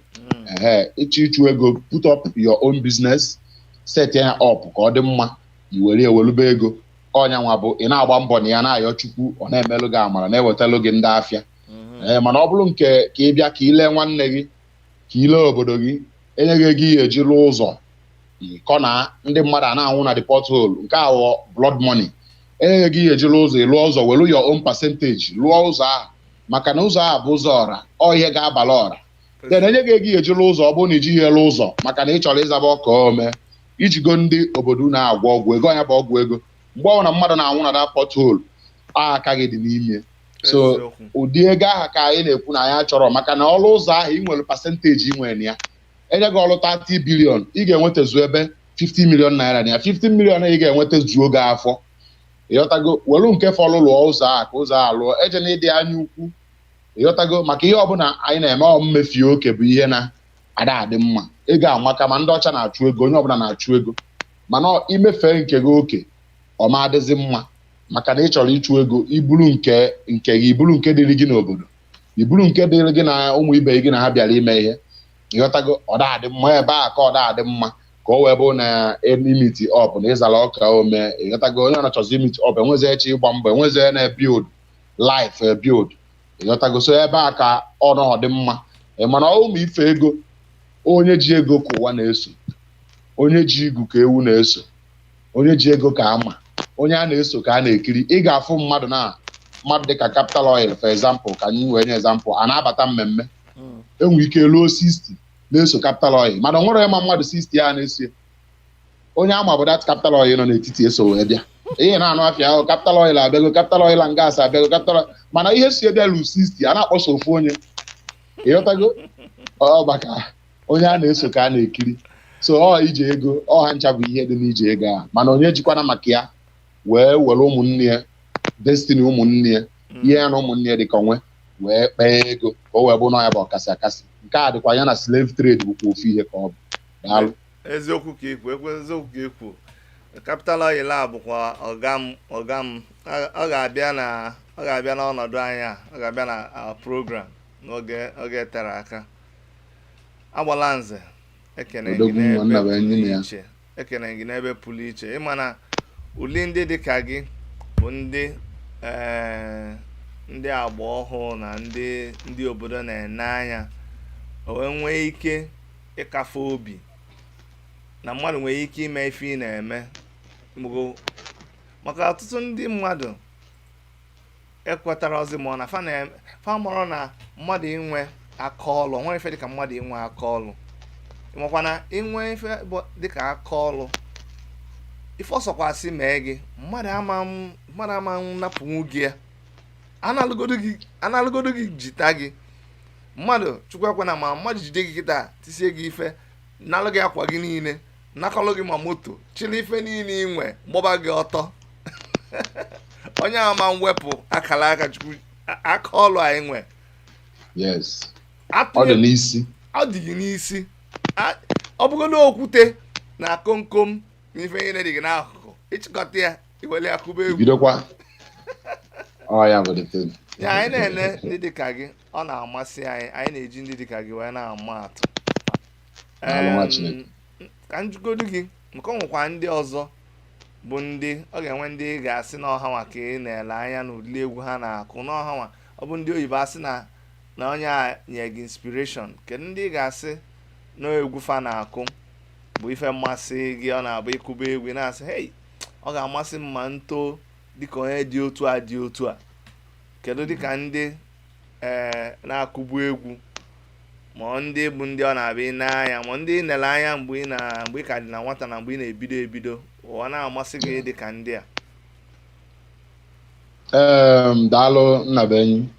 Ehe, ịchọ ịchụ ego, put up your own business, set ya up ka ọ dị mma, i were ewelube ego. Ọnya nwa bụ ị na-agba mbọ na ya, na-ayọ Chukwu, ọ na-emelụ gị amara, na-ewetalụ gị ndị afịa. Ee, mana ọ bụrụ nke ka ị bịa ka ị lee nwanne gị, ka ị lee obodo gị, enye gị ego ihe eji rụọ ụzọ, ịkọ na ndị mmadụ a na-anwụ na the pothole, nke a wụ blood money. Enye gị ihe eji rụọ ụzọ, ị lụọ ụzọ, welu your own percentage lụọ ụzọ ahụ, maka na ụzọ ahụ bụ ụzọ ọra, ọ ihe ga-abalị ọra. Then enye gị ego ihe eji rụọ ụzọ, ọ bụrụ na ijighị elu ụzọ maka na ị chọrọ ịzaba ọka ome ijigo ndị obodo unu agwọ ọgwụ ego, ọnya bụ ọgwụ ego. Mgbe ọbụla mmadụ na-anwụ na that pothole, aka gị dị n'ime. So ụdị ego ahụ ka anyị na-ekwu na anyị chọrọ, maka na ọrụ ụzọ ahụ ị nwere percentage ị nwere na ya. Enye gị ọrụ 30 billion, ị ga-enwetazu ebe 50 million naira na ya. 50 million ị ga-enweta zuo gị afọ, ịghọtago? Welu nke fọlụ lụọ ụzọ ahụ, ka ụzọ ahụ lụọ eje na ịdị anya ukwu, ịghọtago? Maka ihe ọbụla anyị na-eme, ọ mmefu oke bụ ihe na-ada adị mma. Ego amaka, ma ndị ọcha na-achụ ego, onye ọbụla na-achụ ego, mana imefee nke gị oke, ọ ma adịzi mma, maka na ị chọrọ ịchụ ego, iburu nke gị, iburu nke dịrị gị n'obodo, iburu nke dịrị gị na ụmụ ibe gị na ha bịara ime ihe, ịghọtago? Ọ da adị mma ebe a ka ọ da adị mma ka o wee bụ na i-meet up na ịzara ọka ome, ịghọtago? Onye na-achọzi i-meet up enwezi eche ịgba mbọ, enwezi na build life build, ịghọtago? So ebe a ka ọ dị mma. Mana ụmụ ife ego, onye ji ego ka ụwa na-eso, onye ji igu ka ewu na-eso, onye ji ego ka ama, onye a na-eso ka a na-ekiri. Ị ga-afụ mmadụ na mmadụ dịka Capital Oil, for example, ka anyị wee nye example, a na-abata mmemme, enwe ike luo 60 na-eso Capital Oil, mana o nwere ma mmadụ 60 a na-eso onye ama bụ that Capital Oil nọ n'etiti eso wee bịa. Ihe na-anụ afịa ahụ, Capital Oil abịago, Capital Oil and Gas abịago, Capital Oil, mana ihe si ebe lu 60 a na-akpọsa ofu onye, ịghọtago? Ọ maka onye a na-eso ka a na-ekiri. So ọ ije ego ọha ncha bụ ihe dị n'ije ego a, mana onye jikwana maka ya wee were ụmụnne ya, destiny ụmụnne ya, ihe ya na ụmụnne ya dịka onwe wee kpee ego ka o wee bụ na ya bụ ọkasị akasị. Nke a dịkwa ya na slave trade bụkwa ofu ihe ka ọ bụ. Daalụ. Eziokwu ka ikwu, ekwe eziokwu ka ikwu. Capital Oil a bụkwa ọga m, ọga m. Ọ ga-abịa n'ọnọdụ anyị a, ọ ga-abịa na our program n'oge oge tere aka. Agbala nze, ekene gị Odogwu nwa n'ebe nna bụ enyi pụrụ ya. iche. Ekene gị n'ebe pụrụ iche. Ịma na uli ndị dị ka gị bụ ndị ndị agba ọhụụ na ndị obodo na-ene anya, o wee nwee ike ịkafe obi na mmadụ nwere ike ime ife ị na-eme mgbo, maka ọtụtụ ndị mmadụ ekwetara ozi ma ọ na fa mọrọ na mmadụ inwe aka ọlụ, nwere ife dịka mmadụ inwe aka ọlụ, makwa na inwe ife bụ dịka aka ọlụ, ife ọsọkwasị mee gị, mmadụ ama napụnwu gị ya. Analụgodu gị, analụgodu gị, jita gị mmadụ, Chukwu ekwena, ma mmadụ jide gị kịta, tisie gị ife, nalụ gị akwa gị niile, nakọlụ gị ma moto, chịrị ife niile ị nwe, gbọba gị ọtọ, onye ama mwepụ akara aka Chukwu, aka ọlụ anyị nwe. Yes, ọ dị n'isi. Ọ dị gị n'isi. Ọ bụgodu okwute na komkom na ife niile dị gị n'akụkụ, ịchịkọta ya, iwere ya kụba egwu. Bidokwa, ọ ya bụ the thing. Ya anyị na-ene ndị dịka gị, ọ na-amasị anyị. Anyị na-eji ndị dịka gị wee na-ama atụ. Daalụ, nwa Chineke. Ka njugodu gị nke ọ nwekwa ndị ọzọ bụ ndị ọ ga-enwe, ndị ị ga-asị n'ọha nwa ka ị na-ele anya n'ụdị egwu ha na-akụ n'ọha nwa, Ọ bụ ndị oyibo asị na onye a nye gị inspiration, kedu ndị ị ga-asị na egwu fa na-akụ bụ ife mmasị gị, ọ na-abụ ịkụba egwu ị na-asị, "Hey, ọ ga-amasị m ma nto dịka onye dị otu a, dị otu a"? Kedu dịka ndị na-akụbu egwu, ma ọ ndị bụ ndị ọ na-abịa ị na-anya, ma ndị ị nele anya mgbe ị ka dị na nwata na mgbe ị na-ebido ebido, ọ na-amasị gị dị ka ndị a? Daalụ, Nnabenyi.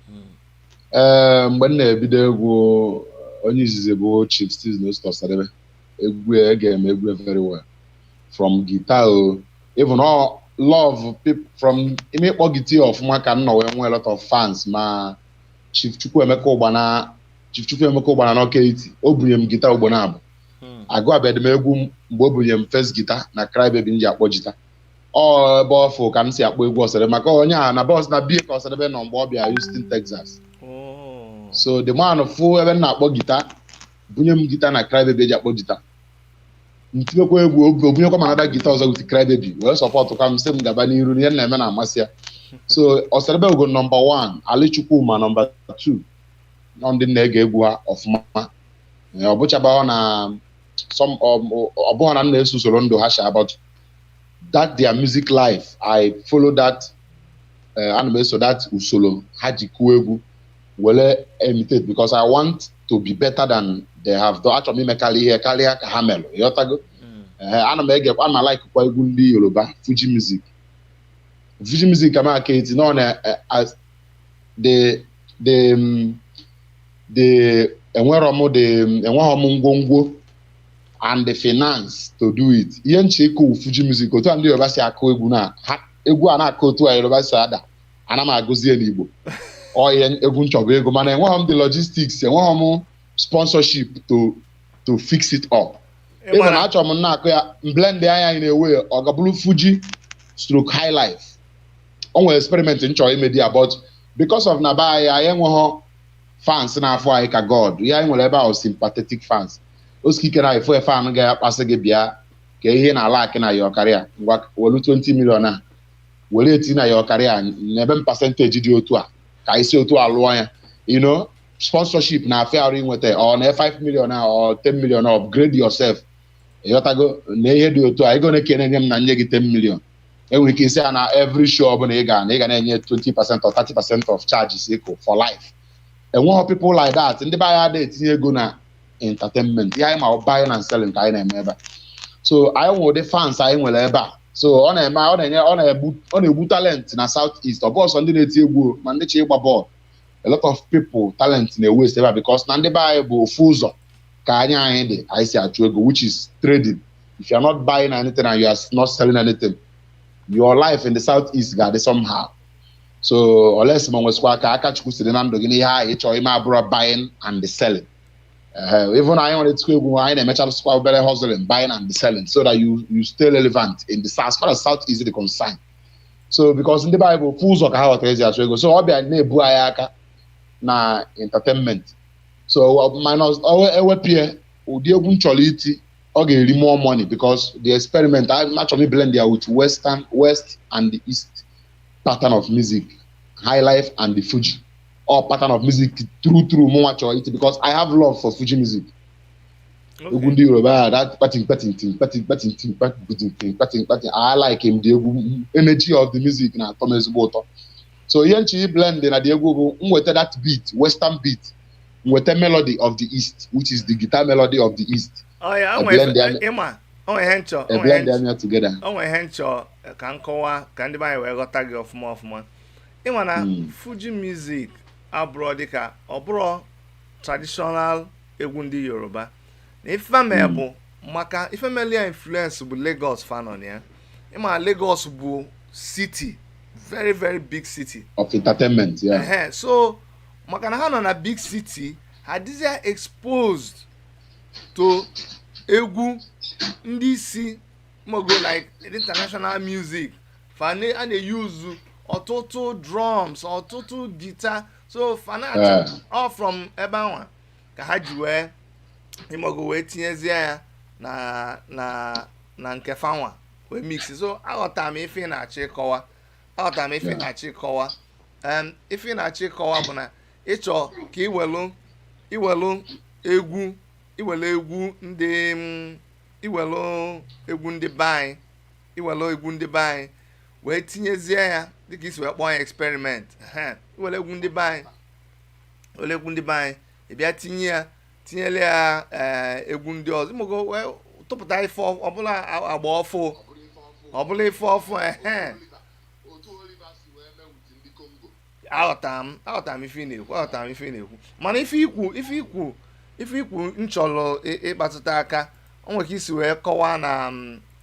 Ee, mgbe m na-ebido egwu, onye izizi bụ Chief Stephen Osita Osadebe. Egwu ya, ege m egwu ya very well, from guitar o, even all love people from ime ịkpọ guitar ọfụma ka m nọ wee nwee a lot of fans. Ma Chief Chukwuemeka Ụgbana, Chief Chukwuemeka Ụgbana n'Ọka Eti, o bunye m guitar ugbo na abụ agụ abịadị m egwu mgbe o bunye m first guitar na Cry Baby m ji akpọ guitar. Ọ ebe ọfụ ka m si akpọ egwu Ọsadebe, maka onye a na bọs na bie ka Ọsadebe nọ mgbe ọ bịa Houston, Texas. So the man fụ ebe m na-akpọ guitar, bunye m guitar na Cry Baby eji akpọ guitar. Ntinyekwa egwu, o bunyekwa m another guitar ọzọ with Cry Baby, wee support kwa m, sị m gaba n'iru n'ihe m na-eme na-amasị ya. So Ọsadebe ugo number 1, Ali Chukwuma number 2, nọ ndị na-ege egwu ha ọfụma. Ọ bụchaba na some, ọ bụghị na m na-eso usoro ndụ ha sha, but that their music life, I follow that. Ana m eso that usoro ha ji kụọ egwu were imitate, because I want to be better than they have done. Achọrọ m imekarị ihe karịa ka ha melụ, ịghọtago? Ee, ana m egekwa, ana m like-kwa egwu ndị Yoruba, Fuji music. Fuji music ka m aka eti nọ na as the enwerọ m the enweghọ m ngwongwo and the finance to do it. Ihe nche ịkụ Fuji music otu a ndị Yoruba si akụ egwu na ha, egwu a na-akụ otu a Yoruba si ada, ana m agụzie n'Igbo. Ọ ihe egwu nchọba ego, mana enweghọ m the logistics, enweghọ m sponsorship to fix it up. Ịma na achọrọ m na-akụ ya blend anya anyị na-ewe, ọ ga-abụrụ Fuji stroke high life. O nwere experiment m chọrọ ime dị ya, but because of na be anyị, anyị enweghọ fans na-afụ anyị ka God. Ihe anyị nwere ebe ahụ, sympathetic fans osikike na ifo fan ga-akpasị gị bịa ka ihe na ala akị na ya ọkarịa ngwa welu 20 million a were eti na ya ọkarịa n'ebe m percentage dị otu a ka isi otu a lụọ ya. Sponsorship na-afịa arụ inweta. Ọ na 5 million a or 10 million, upgrade yourself, ịghọtago? Na ihe dị otu a, ego na-eke na-enye m na nye gị 10 million, enwere ike isi ya na every show ọbụla ị ga na ị ga na-enye 20% or 30% of charges ịkụ for life. Enweghị people like that. Ndị be anyị adịghị etinye ego na entertainment. Ihe anyị ma bụ buying and selling ka anyị na-eme ebe a. So anyị nwere ụdị fans anyị nwere ebe a, so ọ na-eme, ọ na-enye, ọ na-egbu, ọ na-egbu talent na South East. Ọ bụ ọsọ ndị na-eti egwu o, ma ndị chọ ịgba bọọlụ, a lot of people talent na-ewaste ebe a, because na ndị be anyị bụ ofu ụzọ ka anya anyị dị anyị si achụ ego, which is trading. If you are not buying anything and you are not selling anything, your life in the South East ga-adị somehow. So unless ma nwesịkwa ka aka Chukwu siri na ndụ gị n'ihe ahụ ị chọrọ ime abụrụ buying and selling. Even anyị nwere etikwa egwu, anyị na-emecharụsịkwa obere hustling, buying and selling, so that you stay relevant in the as far as South East is concerned. So because ndị be anyị bụ ofu ụzọ ka ha ghọtara ezi achụ ego, so ọ bịa na-ebu anyị aka na entertainment. So minus ewepie ụdị egwu m chọrọ iti, ọ ga-eri more money, because the experiment I'm actually blend there with western, west and the east pattern of music, high life and the Fuji all pattern of music. True true, mụnwa chọrọ iti because I have love for Fuji music, egwu ndị Yoruba, that patin patin tin patin patin tin patin tin patin patin. I like him, the egwu, energy of the music na-atọ m ezigbo ụtọ. So ihe nchi blend na the egwu bụ nweta that beat, western beat, nweta melody of the east, which is the guitar melody of the east. Oh ya, A blend ya. Ịma o nwere ihe nchọ a blend them together. O nwere ihe nchọ ka m kọwaa ka ndị be anyị wee ghọta gị ọfụma ọfụma. Ịma na Fuji music abụrọ dịka ọ bụrọ traditional egwu ndị Yoruba na ife mee bụ maka ife meli ya influence bụ Lagos fanon ya. Ịma Lagos bụ city, very very big city of entertainment, yeah. Ehe, so maka na ha nọ na big city, ha dịzịa exposed to egwu ndị isi mogo like international music fa a na-eyuzu ọtụtụ drums, ọtụtụ guitar, so fa na all from ebe anwa ka ha ji wee ịmago wee tinyezie ya na nke fanwa wee mix. So aghọtara m ife ị na-achọ ịkọwa, aghọtara m ife ị na-achọ ịkọwa. Ife ị na-achọ ịkọwa bụ na ịchọ ka iwelu egwu, iwelu egwu ndị iwelu egwu ndị be anyị, iwelu egwu ndị be anyị wee tinyezie ya dịka isi wee kpọọ ya experiment. Ehe, iwelu egwu ndị be anyị, iwelu egwu ndị be anyị, ị bịa tinye ya, tinyere ya egwu ndị ọzọ, ịmụgo wee tụpụta ife ọbụla agba ọfụ, ọbụla ife ọfụ. Ehe, aghọtara m ife ị na-ekwu, aghọtara m ife ị na-ekwu. Mana ife ikwu nchọrọ ịkpatụta aka, o nwere ka isi wee kọwaa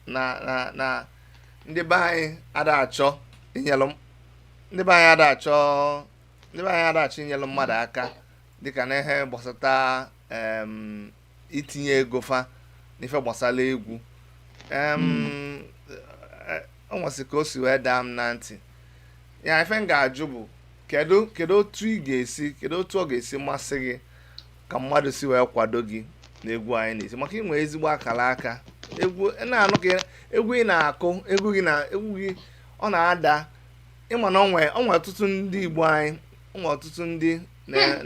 na ndị be anyị ada achọ inyelụ ndị be anyị ada achọ inyelụ mmadụ aka, dịka n'ihe gbasata itinye ego fa n'ife gbasara egwu. O nwesị ka o si wee daa m na ntị ya. Ife m ga-ajụ bụ, kedu otu ị ga-esi, kedu otu ọ ga-esi masị gị ka mmadụ si wee kwado gị n'egwu anyị na-esi, maka inwe ezigbo akara aka egwu na-anụ, ka egwu ị na-akụ, egwu gị na egwu gị ọ na-ada? Ịma na onwe ọtụtụ ndị Igbo anyị, onwe ọtụtụ ndị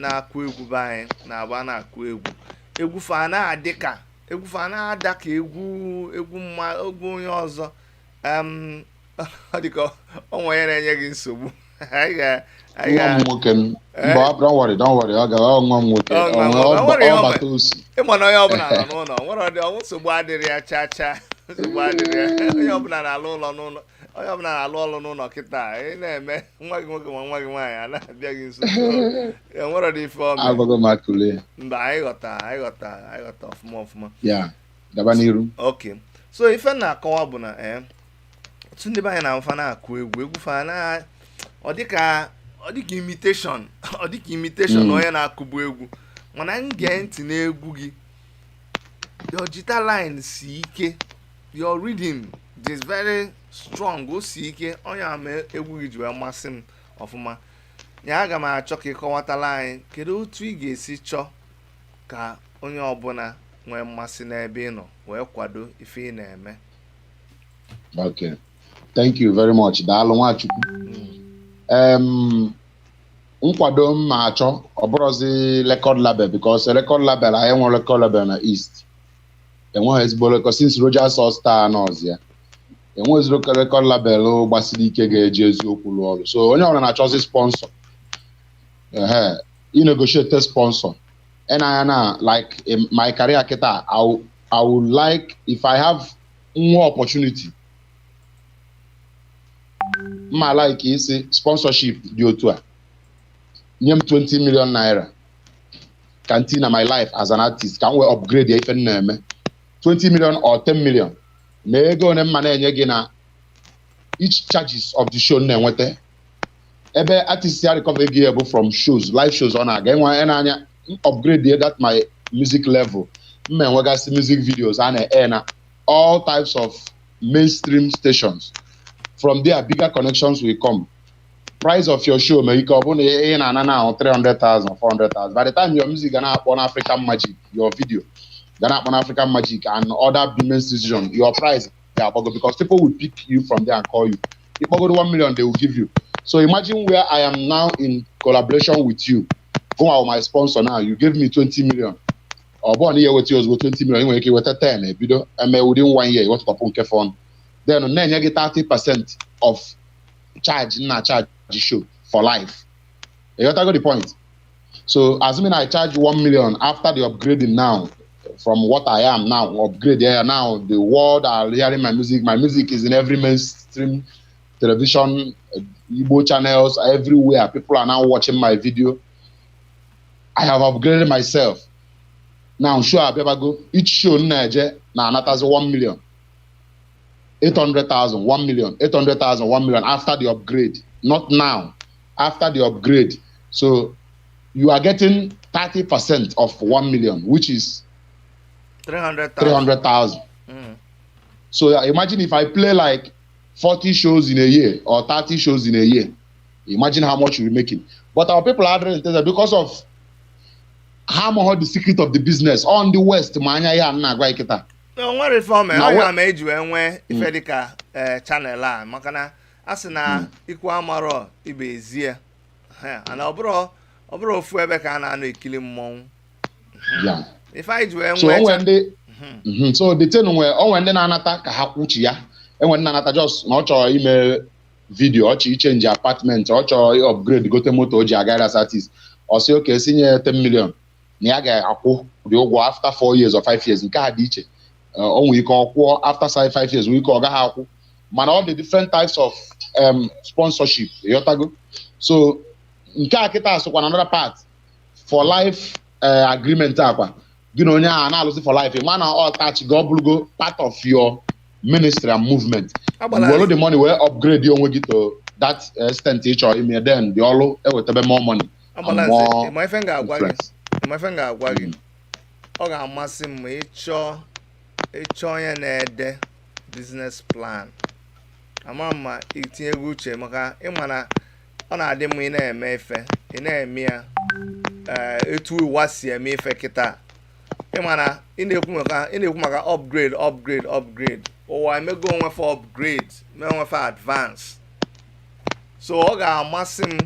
na-akụ egwu be anyị na-agba, na-akụ egwu, egwu fa na-adị ka egwu fa na-ada ka egwu mma, egwu onye ọzọ. Ọ dị ka onwe onye na-enye gị nsogbu. Anyị Nwa m nwoke m. Mba, don't worry, don't worry, ọ ga ọ nwa m nwoke. Ọ nwa nwoke. Ọ nwere ihe ọ o bata osi. Ịma na onye ọbụla nọ n'ụlọ nwere ọdị ọnwụ, nsogbu adịrị ya chaa chaa, nsogbu adịrị ya. Onye ọbụla na-alụ ụlọ n'ụlọ, onye ọbụla na-alụ ọrụ n'ụlọ kịta. Ị na-eme nwa gị nwoke ma nwa gị nwaanyị a na-abịa gị nso, enwere ọdị ife ọmị. Agwago m akụle. Mba, anyị ghọta, anyị ghọta, anyị ghọta ọfụma ọfụma. Ya gaba n'iru. Ok, so ife m na-akọwa bụ na otu ndị be anyị na-afa na-akụ egwu, egwu fa na ọ dịka imitation, ọ dịka imitation onye na-akụbu egwu. Mana m gee ntị n'egwu gị, your guitar line si ike, your rhythm is very strong, o si ike. Onye ama egwu gị ji wee masị m ọfụma ya. Aga m achọ ka ị kọwatala anyị kedu otu ị ga-esi chọọ ka onye ọbụla nwee mmasị n'ebe ị nọ wee kwado ife ị na-eme. Okay, thank you very much. Daalụ, Nwachukwu. Nkwado m ma achọ, ọ bụrụzi record label, because record label anyị nwere, record label na East enweghị ezigbo record since Rogers All Star nọzi ya. Enweghị record label gbasiri ike ga-eji eziokwu rụọ ọrụ. So onye ọbụla na-achọzi sponsor, ehe, i negotiate sponsor ena na like in my career kịta, I would like if I have nwa opportunity mma like isi sponsorship dị otu a, nye m 20 million naira ka m tinye na my life as an artist, ka m wee upgrade ya ife m na-eme. 20 million or 10 million na ego one mma na-enye gị na each charges of the show m na-enweta ebe artist ya recover ego ya bụ from shows, live shows ọ na-aga enwe n'anya upgrade ya that my music level. M enwegasị music videos a na-air na all types of mainstream stations. From there, bigger connections will come. Price of your show nwere ike ọ bụrụ na ị na-ana na 300,000, 400,000. By the time your music ga na-akpọ na African Magic, your video ga na-akpọ na African Magic and other main station, your price ga-agbago because people will pick you from there and call you. Ịkpọgoro 1 million, they will give you. So imagine where I am now in collaboration with you, go out my sponsor. Now you gave me 20 million. Ọ bụrụ na ihe weta ozugbo 20 million, ị nwere ike iweta 10 ebido eme. Within one year, iwetụtọpụ nke fọn, then na-enye gị 30% of charge na charge show for life. You got the point? So assuming I charge 1 million, after the upgrading now from what I am now, upgrade here now, the world are hearing my music. My music is in every mainstream television, Igbo channels everywhere. People are now watching my video. I have upgraded myself. Now show abịabago, each show m na-eje na-anatazi 1 million 800,000, 1 million 800,000, 1 million after the upgrade, not now, after the upgrade. So you are getting 30% of 1 million, which is 300,000. 300,000. So imagine if I play like 40 shows in a year or 30 shows in a year. Imagine how much you'll be making. But our people are interested because of how much the secret of the business on the West ma anya ya na-agwa gị kịta. O nwere ife ome Na onye ama eji wee nwee ife dịka channel a, maka na a sị na ikwu amarọ ibe ezie. Ana ọ bụrụ ofu ebe ka a na-anọ ekili mmọnwụ. Ife anyị ji wee So nwee onwe ndị so the thing nwe, onwe ndị na-anata ka ha kwuchi ya, enwe ndị na-anata just na ọ chọrọ ime video, ọ chọrọ ichange apartment, ọ chọrọ upgrade, gote moto o ji aga as artist. Ọ sị oke sinye 10 million na ya ga-akwụ dị ụgwọ after 4 years or 5 years. Nke a dị iche. O nwere ike ọ kwụọ after 5 years, nwere ike ọ gaghị akwụ, mana ọ dị different types of sponsorship, ịghọtago? So nke a kịta sokwa na another part for life agreement akwa gị na onye ahụ na-alụzi for life, ma na ọ touch gị, ọ bụrụgo part of your ministry and movement. Agbala. Were the money wee upgrade onwe gị to that extent ị chọrọ ime, then the ọlụ ewetebe more money and Agbala nze, more ịma ife m ga-agwa gị? influence. Ịma ife m ga-agwa gị? Ọ ga-amasị m ma ịchọọ onye na-ede business plan. Ama m ma itinyego uche, maka ịma na ọ na-adị mma ị na-eme ife, ị na-eme ya etu ụwa si eme ife kịta. Ịma na ị na-ekwu maka upgrade, upgrade, upgrade. Ụwa emego onwe fa upgrade, mee onwe fa advance. So ọ ga-amasị m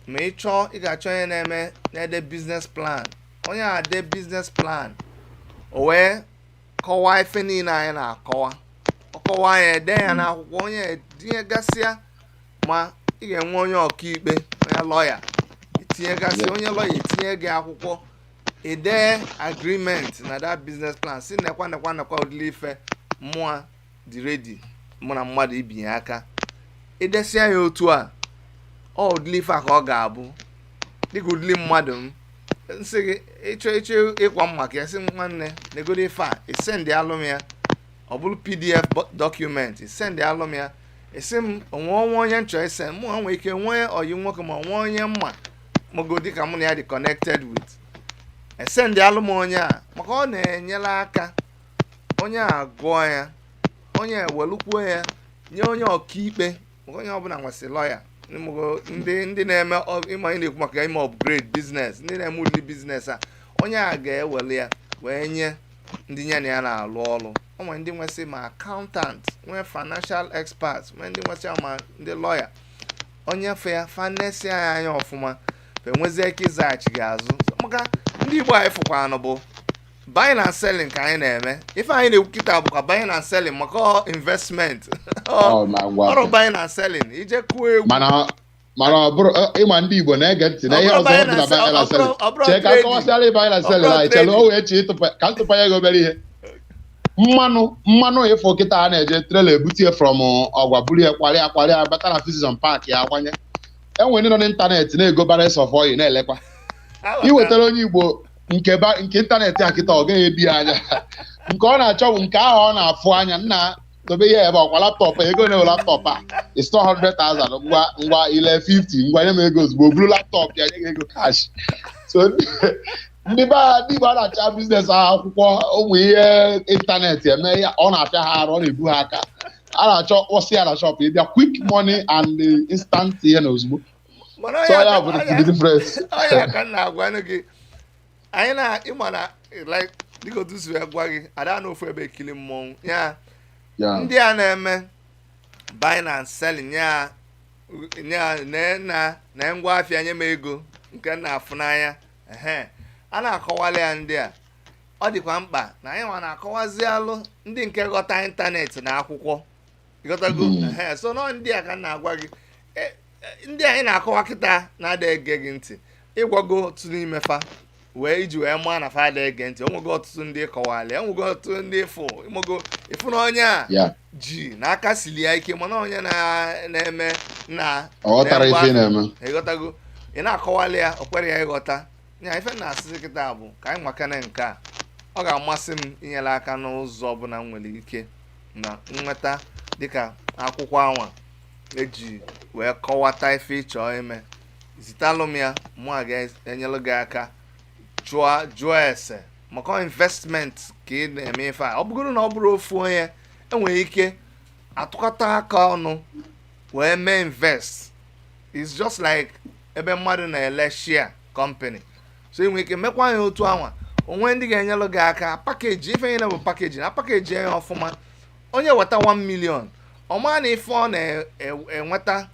ma ị chọọ, ị ga-achọ onye na-eme na-ede business plan. Onye a ade business plan, o wee kọwaa ife niile anyị na-akọwa, ọ kọwaa ya, ede ya n'akwụkwọ, onye etinyegasịa. Ma ị ga-enwe onye ọkaikpe, onye lọya, itinyegasị onye lọya etinye gị akwụkwọ, ede agreement na that business plan, si nekwa, nekwa, nekwa ụdịrị ife mmụọ dị ready mụ na mmadụ ibinye aka. Idesia ya otu a, ọ ụdịrị ife a ka ọ ga-abụ, dịka ụdịrị mmadụ m nsị gị ịchọ ịkwa m maka ya, sị m, "Nwanne, negodo ife a." Isendị alụ m ya, ọ bụrụ PDF document, isendị alụ m ya, esi m onwe onwe onye nchọ ise mụ nwee ike nwee oyi nwoke ma nwee onye mma mago dịka mụ na ya dị connected with, esendị alụ m onye a, maka ọ na-enyere aka. Onye a gụọ ya, onye ewelukwuo ya nye onye ọkaikpe, maka onye ọbụla nwesị lọya. Ndị na-eme ịma ị na-ekwu maka ime upgrade business, ndị na-eme ụdị business a, onye a ga-ewere ya wee nye ndị ya na ya na-alụ ọrụ. O nwere ndị nwesị ma accountant, nwee financial experts, nwee ndị nwesị ma ndị lọya. Onye fe ya fanesi ya anya ọfụma, fa enwezie ike ịzaghachi gị azụ. Maka ndị Igbo anyị fụkwanụ bụ buying and selling ka anyị na-eme. Ife anyị na-ekwu kịta bụkwa buying and selling, maka ọ investment. Ọ na-agwa ọrụ buying and selling, ije kụọ egwu. Mana ọ bụrụ ịma ndị Igbo na-ege ntị na ihe Ọ bụrụ ọzọ buying dị na and buying and selling. ọ bụrụ Chee ka trading. akọwasịara buying and selling Ọ bụrụ anyị chere o trading. wee chee ịtụpa ka ntụpanye gị obere ihe. Mmanụ ịfụ kịta a na-eje trailer ebutie from ọgwa, buru ya kwarịa kwarịa bata na Precision Park ya akwanye. Enwere ndị nọ n'ịntanetị na-ego barrels of oil na-elekwa. Iwetara onye Igbo nke nke ịntanetị a kịta, ọ gaghị ebi ya anya. Nke ọ na-achọ bụ nke ahụ ọ na-afụ anya. Nna, dobe ihe ebe ọkwa laptop, ego na laptop a it's not 100,000, ngwa ngwa, ile 50, ngwa, nye m ego ozugbo. O buru laptop ya nye gị ego cash. So ndị be ndị Igbo a na-acha business ahụ akwụkwọ ụmụ ihe ịntanetị eme ya, ọ na-apịa ha arụ, ọ na-ebu ha aka. A na-achọ kpọsị ya na shop, ịbịa quick money and instant ihe na ozugbo. Mana So ya bụ the difference. Onye ka m na-agwa gị, anyị na ịma na like dịka otu si wee gwa gị, ada n'ofu ebe ekili mmọnwụ ya. Ndị a na-eme buying and selling ya, ya na ngwa afịa, nye m ego nke m na-afụ n'anya. Ehe, a na-akọwali ya ndị a. Ọ dịkwa mkpa na anyị nwa na-akọwazi alụ ndị nke ghọta ịntanetị na akwụkwọ, ịghọtago? Mm. Ehe, so nọ ndị a ka m na-agwa gị. Ndị anyị na-akọwa kịta na-ada ege gị ntị, ịgwago otu n'ime fa wee iji wee maa na fa ada ege ntị. Onwego ọtụtụ ndị kọwali, enwego ọtụtụ ndị ịfụ ịmago ịfụ na onye a ji n'aka sili ya ike, mana onye na-eme na Ọ ghọtara ife ị na-eme. Ịghọtago? Ị na-akọwali ya, o kwere ya ịghọta ya. Ife na-asịsị kịta bụ ka anyị makana nke a. Ọ ga-amasị m inyere aka n'ụzọ ọbụla m nwere ike na nnweta, dịka akwụkwọ anwa eji wee kọwata ife ịchọ ime. Zitalụ m ya, mụ a ga-enyelụ gị aka jụọ jụọ ese maka investment ka ị na-eme ife a. Ọ bụgoro na ọ bụrụ ofu onye, enwere ike atụkọta aka ọnụ wee mee invest. It's just like ebe mmadụ na-ele share company. So ị nwere ike mekwa ya otu anwa, onwe ndị ga-enyelụ gị aka package ife niile bụ package na package ya ọfụma. Onye weta 1 million, ọ maa na ife ọ na-enweta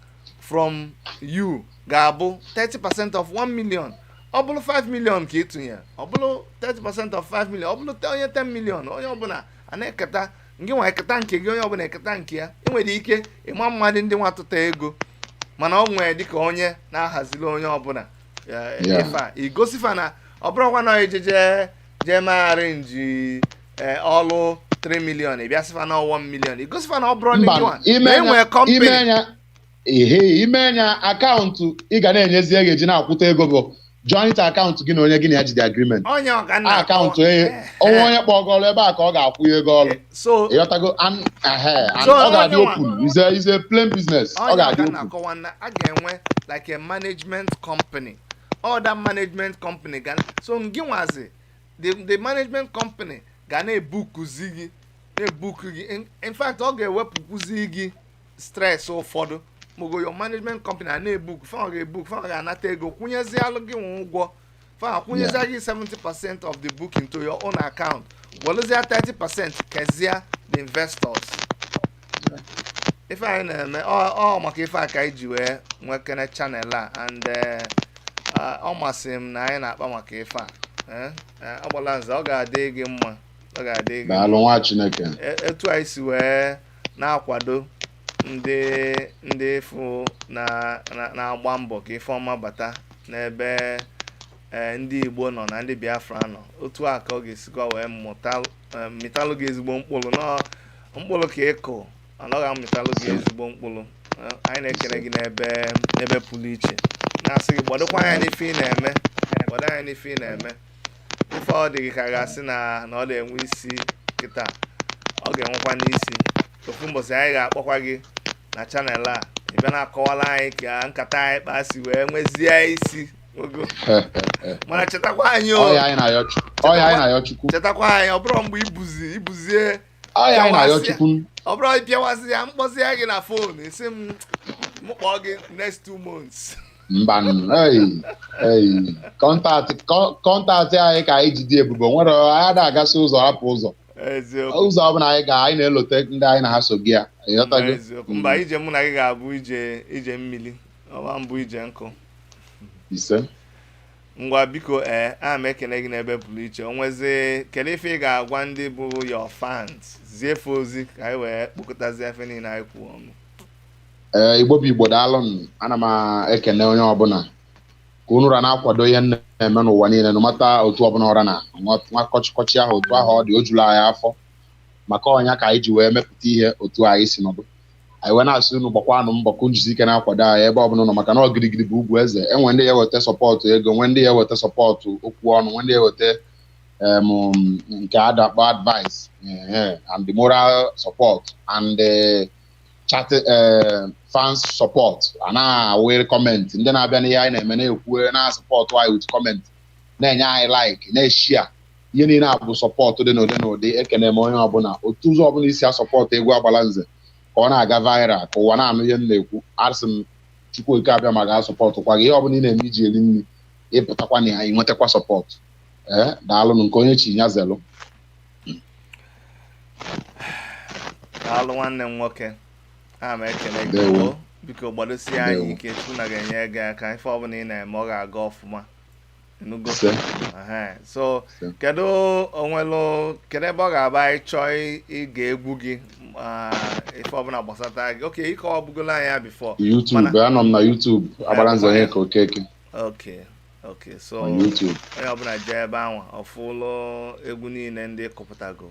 From you ga-abụ 30% of 1 million. Ọ bụrụ 5 million ka ịtụnye, ọ bụrụ 30% of 5 million. Ọ bụrụ onye 10 million, onye ọbụla a na-eketa, ngị nwa eketa nke gị, onye ọbụla eketa nke ya. Ị nwere ike ịma mmadụ ndị nwa tụta ego, mana ọ nwere dịka onye na-ahazili onye ọbụla. Ife a igosifa na ọ bụrụkwa na ejeje jee megharị nji ọlụ 3 million, ị bịa sịfa na 1 million, igosifa na ọ bụrụ Mba, ndị nwa ime na enwere nya company. Ime nya ehe, ime nya account ị ga na-enyezi ego eji na-akwụta ego bụ joint account gị na onye gị na ya jide agreement. Onye ọka nna Account onye onwe onye kpọgọrọ ebe a ka ọ ga-akwụ ego ọrụ. So ịghọtago? And ehe, and So, ọ ga-adị onye nwa- open, is a plain business. Ọ onye ga-adị ọka open. Na-akọwa na a ga-enwe like a management company. All that management company ga, so ngị nwazi the management company ga na-ebukuzi gị, na-ebuku gị. In fact, ọ ga-ewepụkwuzi gị stress ụfọdụ mogo. Your management company a na-ebook fa, ga-ebook fa, ga-anata ego, kwụnyezialụ gị nwe ụgwọ fa, kwụnyezie gị 70% of the booking to your own account, welụzie 30% kezie the investors. Ife anyị na-eme ọ maka ife a ka anyị ji wee nwekene channel a, and ọ masịrị m na anyị na-akpa maka ife a. Agbalanze, ọ ga-adị gị mma, ọ ga-adị gị mma. Daalụ, nwa Chineke. Etu anyị si wee na-akwado ndị fụ na-agba mbọ ka ife ọma bata n'ebe ndị Igbo nọ na ndị Biafra nọ, otu a ka ọ ga-esikwa wee mụta mịtalụ gị ezigbo mkpụrụ. Nọ mkpụrụ ka ịkụ, mana ọ ga-amịtalụ gị ezigbo mkpụrụ. Anyị na-ekele gị n'ebe pụrụ iche, na-asị gị gbadokwa anya n'ife ị na-eme, gbado anya n'ife ị na-eme. Ife ọ dị gị ka a ga-asị na ọ na-enwe isi kịta, ọ ga-enwekwa n'isi. Ofu mbọsị anyị ga-akpọkwa gị na channel a, ị bịa na-akọwara anyị ka nkata anyị kpaa si wee nwezie isi ogo. Mana chetakwa anyị o. Ọya anyị na-ayọ Chukwu, ọya anyị na-ayọ Chukwu. Chetakwa anyị. Ọ bụrụ mgbe ibuzi ibuzie Ọya anyị na-ayọ Chukwu. Ọ bụrụ ịpịawasị ya, mkpọzi gị na phone, isi m mụ kpọọ gị next 2 months. Mba, ei ei, contact anyị ka anyị ji dị ebube. Nwere anyị ada agasị ụzọ hapụ ụzọ. Eziokwu. Ụzọ ọbụla anyị ga, anyị na-elote ndị anyị na ha so gị ya, ịghọtago? Eziokwu. Mba, ije mụ na gị ga-abụ ije ije mmiri ọma mbụ, ije nkụ. Ise. Ngwa, biko, ee, ana m ekele gị n'ebe pụrụ iche. O nwezie, kedu ife ị ga-agwa ndị bụ your fans? Zie efe ozi ka anyị wee kpokọtazie efe niile anyị kwuo ọnụ. Ee, Igbo bụ Igbo, daalụ m. Ana m ekene onye ọbụla ka unu ra na-akwado ihe m na-eme n'ụwa niile, nụmata otu ọbụla ụra na nwa kọchịkọchị ahụ, otu ahụ ọ dị, o juru anyị afọ maka ọnya ka anyị ji wee mepụta ihe otu anyị si nọdụ. Anyị wee na-asị unu gbakwanụ mbọ ka unu jisi ike na-akwado anyị ebe ọbụla nọ, maka na ọ girigiri bụ ugwu eze. Enwe ndị ya eweta support ego, nwee ndị ya eweta support okwu ọnụ, nwee ndị ya eweta nke a na-akpọ advice and the moral support and the chat, fans support, a na-awere comment, ndị na-abịa n'ihe anyị na-eme na-ekwu, na-asupport anyị with comment, na-enye anyị like, na-eshare ihe niile a bụ support dị n'ụdị n'ụdị. Ekene m onye ọbụla otu ụzọ ọbụla isi asupport egwu Agbala Nze ka ọ na-aga viral, ka ụwa na-anụ ihe m na-ekwu. Asị m Chukwu Oke abịa ma ga-asupportkwa gị. Ihe ọbụla ị na-eme iji eri nri, ịpụtakwa na ya ị nwetakwa support. Ee, daalụnụ. Nke onye chi ya zelụ. Daalụ, nwanne m nwoke, ana m ekele gị. Ndewo. O biko, gbadosie anyị Ndewo. ike. Chukwu na ga-enye gị aka. Ife ọbụla ị na-eme, ọ ga-aga ọfụma. Enugo? Ise. Ehe. So Ise. kedu onwelu, kedu ebe ọ ga-aba anyị chọọ ịge egwu gị, ma ife ọbụla gbasata gị? Oke ike ọ bụgola anyị ya before. YouTube. Anọ m na YouTube, Agbara Nze Onyeka Okeke. Okay, so on YouTube. Onye ọbụla jee ebe anwa ọfụlụ egwu niile ndị kụpụtago.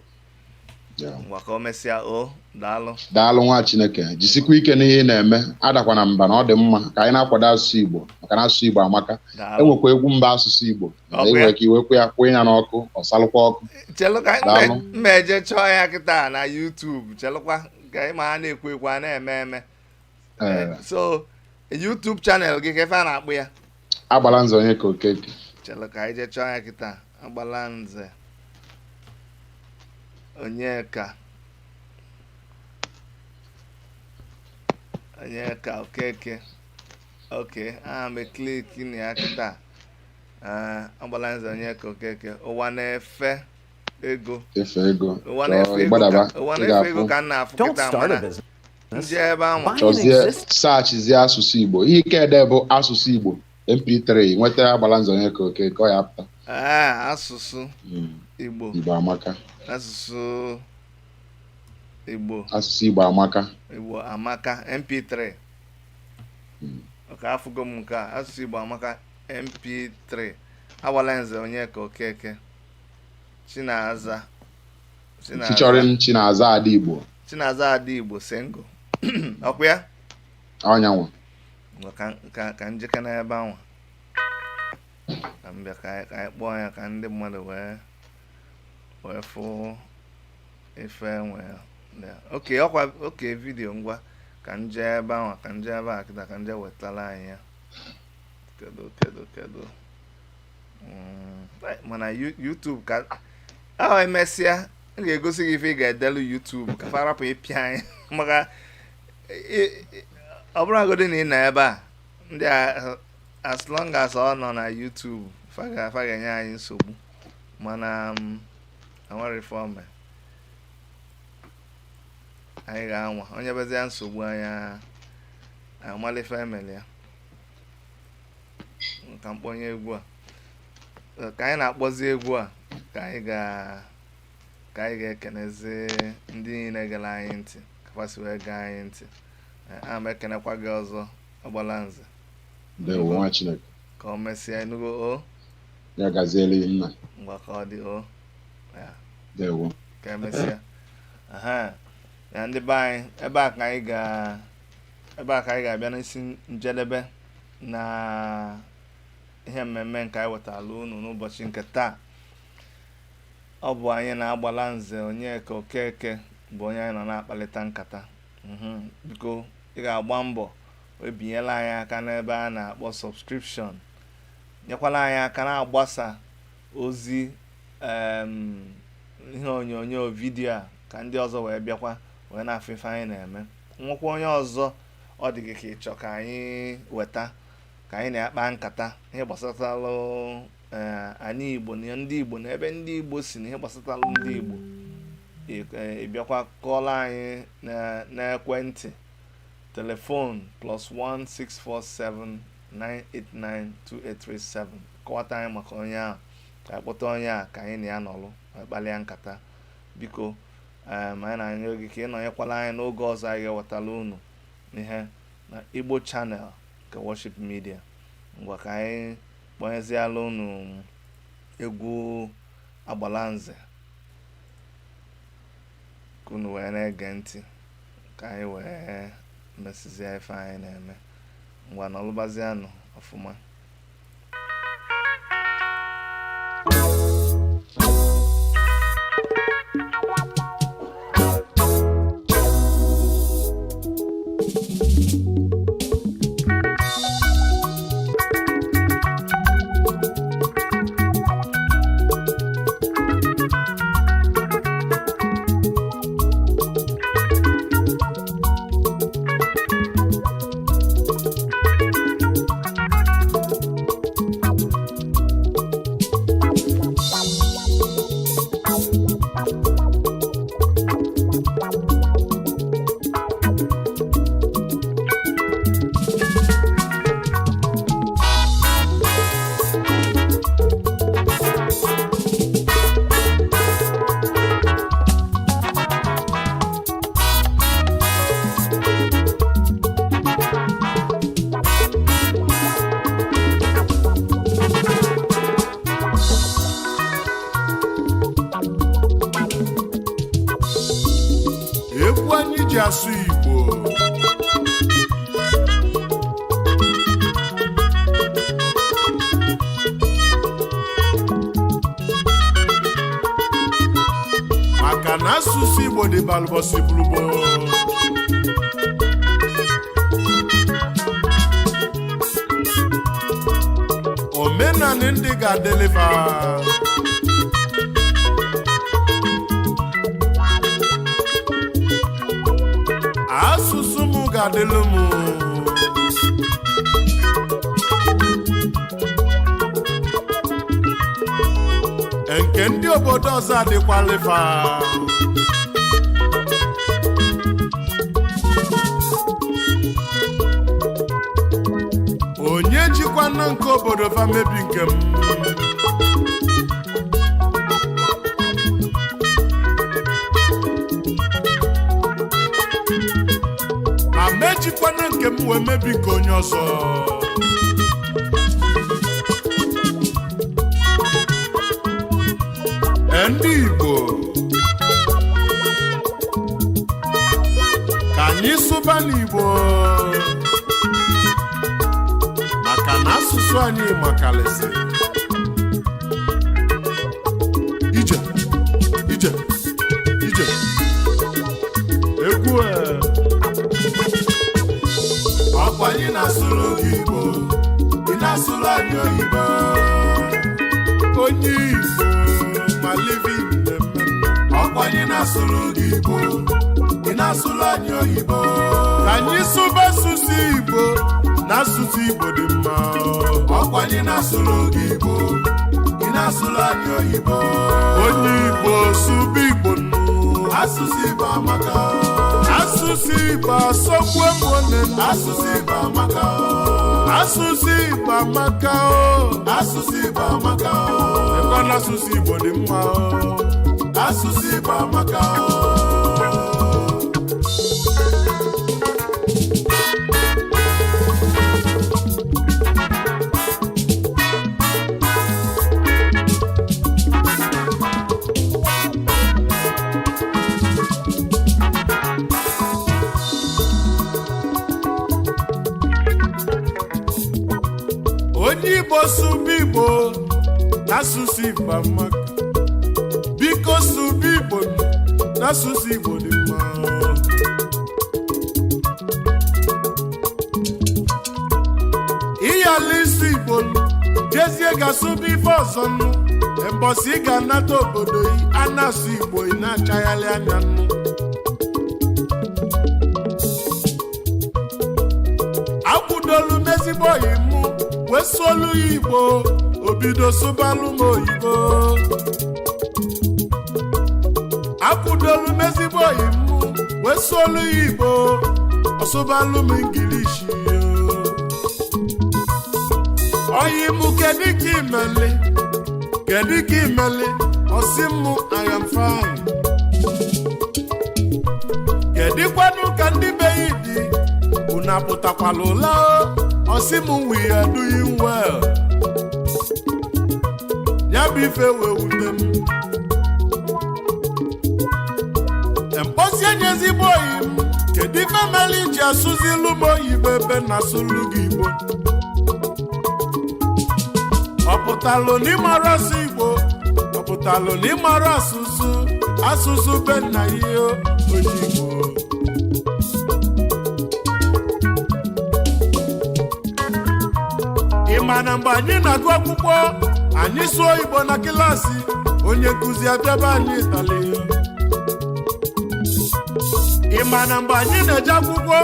Ngwa, ka o mesịa o. Daalụ. Daalụ, nwa Chineke. Jisikwa ike n'ihe ị na-eme, adakwana mba na ọ dị mma ka anyị na-akwado asụsụ Igbo, maka na asụsụ Igbo amaka. Daalụ. Enwekwa egwu mba asụsụ Igbo. Ọ bụ enwere ya? ka iwekwa ya kwụnye ya n'ọkụ, ọ salụkwa ọkụ. Chelụ ka Daalụ. mma eje chọọ ya kịta na YouTube. Chelụkwa ka ịma ha na-ekwu ekwu, a na-eme eme. Ee. So YouTube channel gị, ka ife a na-akpụ ya? Agbala Nze Onyeka Okeke. Chelụ ka anyị jee chọọ ya kịta. Agbala Nze Onyeka Okeke. Ok, aha m click na ya kịta. Ee, Agbala Nze Onyeka Okeke, ụwa na-efe ego. Efe ego. Ụwa Chọọ na-efe ego. ịgbadaba Ụwa ị na-efe ego ga-afụ. ka m na-afụ Don't kịta start a mana business. Nje ebe anwa. Buy an Chọzie existing sachizie asụsụ Igbo. Ihe ike ede bụ asụsụ Igbo MP3, nweta Agbalanze Onyeka Okeke, ọ ya pụta. Ee, asụsụ Igbo. Igbo amaka. Asụsụ Igbo. Asụsụ Igbo amaka. Igbo amaka MP3. Ọka afụgo m nke a, asụsụ Igbo amaka MP3, Agbalanze Onyeka Okeke, Chinaza, Chinaza. Featuring Chinaza Ada Igbo. Chinaza Ada Igbo single, ọkwa ya? Ọnyanwa. Ngwa, ka njike n'ebe anwa, ka m bịa ka anyị kpọọ ya ka ndị mmadụ wee fụ ife nwe ya. Oke ọkwa, oke video. Ngwa, ka m jee ebe anwa, ka m jee ebe a kịta, ka m jee wetara anyị ya. Kedu? Mana YouTube ka ahụ, emesịa m ga-egosi gị ife ị ga-edelu YouTube ka fa rapụ ịpịa anyị, maka ọ bụrụ agodi na ị nọ ebe a, ndị a, as long as ọ nọ na YouTube, fa ga-enye anyị nsogbu. Mana enwere ife ome, anyị ga-anwa onye bezie nsogbu anyị amala ife emere ya. Ka mkpọnye egwu a, ka anyị na-akpọzi egwu a, ka anyị ga-ekenezi ndị niile gere anyị ntị, ka fa si wee gee anyị ntị. A ma ekenekwa gị ọzọ, Agbalanze. Ndewo, nwa Chineke. Ka ọ mesịa, enugo o. Ya gaziela nna. Ngwa, ka ọ dị o ya. Ndewo. Ka emesịa. Aha ya, ndị be anyị, ebe a ka anyị ga-abịa n'isi njedebe na ihe mmemme nke anyị wetara unu n'ụbọchị nke taa. Ọ bụ anyị na-Agbalanze Onyeka Okeke bụ onye anyị nọ na-akpalite nkata. Biko, ị ga-agba mbọ wee binyela anyị aka n'ebe a na-akpọ subscription, nyekwala anyị aka na-agbasa ozi ihe onyonyo video a, ka ndị ọzọ wee bịakwa wee na-afụ ife anyị na-eme. Nwekwa onye ọzọ ọ dị gị ka ịchọ ka anyị weta, ka anyị na-akpa nkata ihe gbasatalụ anyị Igbo na ndị Igbo na ebe ndị Igbo si na ihe gbasatalụ ndị Igbo, ị bịakwa kọọrọ anyị n'ekwentị telephone +1 647 989 2837. Kọwata anyị maka onye ahụ, ka anyị kpọta onye a, ka anyị na ya nọlụ wee kpalịa nkata. Biko, anyị na-arịọ gị ka ị nọnyekwala anyị n'oge ọzọ anyị ga-ewetala unu ihe na Igbo Channel nke Worship Media. Ngwa, ka anyị kpọnyeziala unu egwu Agbalanze ka unu wee na-ege ntị, ka anyị wee mesizie ife anyị na-eme. Ngwa, nọlụbazianụ ọfụma. Egwu anyị ji asụ Igbo. Maka na asụsụ Igbo dị balụbọsị bụrụgbo. Omenani ndị ga-adịlịfa. Asụsụ m ga-adịlụ m. Nke ndị obodo ọzọ adịkwalịfa. Mama na nke obodo fa mebi nke m. Ma mejikwana nke m wee mebi nke onye ọzọ. Ee, ndị Igbo, ka anyị sụba n'Igbo, maka na asụsụ anyị makalịsị. Ije ije ije egwu e. Ọkwa anyị na-asụrụ gị Igbo, ị na-asụrụ anyị oyibo. Onye Igbo ma living na-eme. Ọkwa anyị na-asụrụ gị Igbo, ị na-asụrụ anyị oyibo. Ka anyị sụba asụsụ Igbo, na asụsụ Igbo dị mma. Ọkwa anyị na-asụrụ gị Igbo, ị na-asụrụ anyị oyibo. Onye Igbo, sụba Igbo nụ. Asụsụ Igbo amaka. Asụsụ Igbo asọgbu egbu. Asụsụ Igbo amaka. Asụsụ Igbo amaka o. Asụsụ Igbo amaka. Ekwe na asụsụ Igbo dị mma o. Asụsụ Igbo amaka o. Onye Igbo, sụba Igbo, n'asụsụ Igbo amaka. Biko sụba Igbo, n'asụsụ Igbo dị mma. Ịyala isi Igbo jezie ga-asụba ife ọzọ nụ. Mbọsị ị ga-anata obodo yi a na-asụ Igbo, ị na-achagharị anya nụ. Akwụdolu m ezigbo oyi mụ wee sụolu ya Igbo, obido sụbalụ m oyibo. Akwụdolu m ezigbo oyi mụ wee sụolu ya Igbo, ọsụbalụ m English. Oyi mụ, kedu ka imeli? Kedu ka imeli? Ọsị mụ, "I am fine." Kedụkwanụ ka ndị be yi dị? Unu apụtakwala ụla o? Ọsị m, "We are doing well." Ya bụ ife wee wute m. Mkpọsi enye ezigbo oyi m, kedu ife mere iji asụzilu m oyibo ebe na-asụlụ gị Igbo? Ọ pụtalụ na ịmara asụ Igbo? Ọ pụtalụ na ịmara asụsụ asụsụ be nna ihe? Onye Igbo. Ị ma na mgbe anyị na-agụ akwụkwọ, anyị sụọ Igbo na klaasị, onye nkụzi abịaba anyị ịtalị. Ị ma na mgbe anyị na-eje akwụkwọ,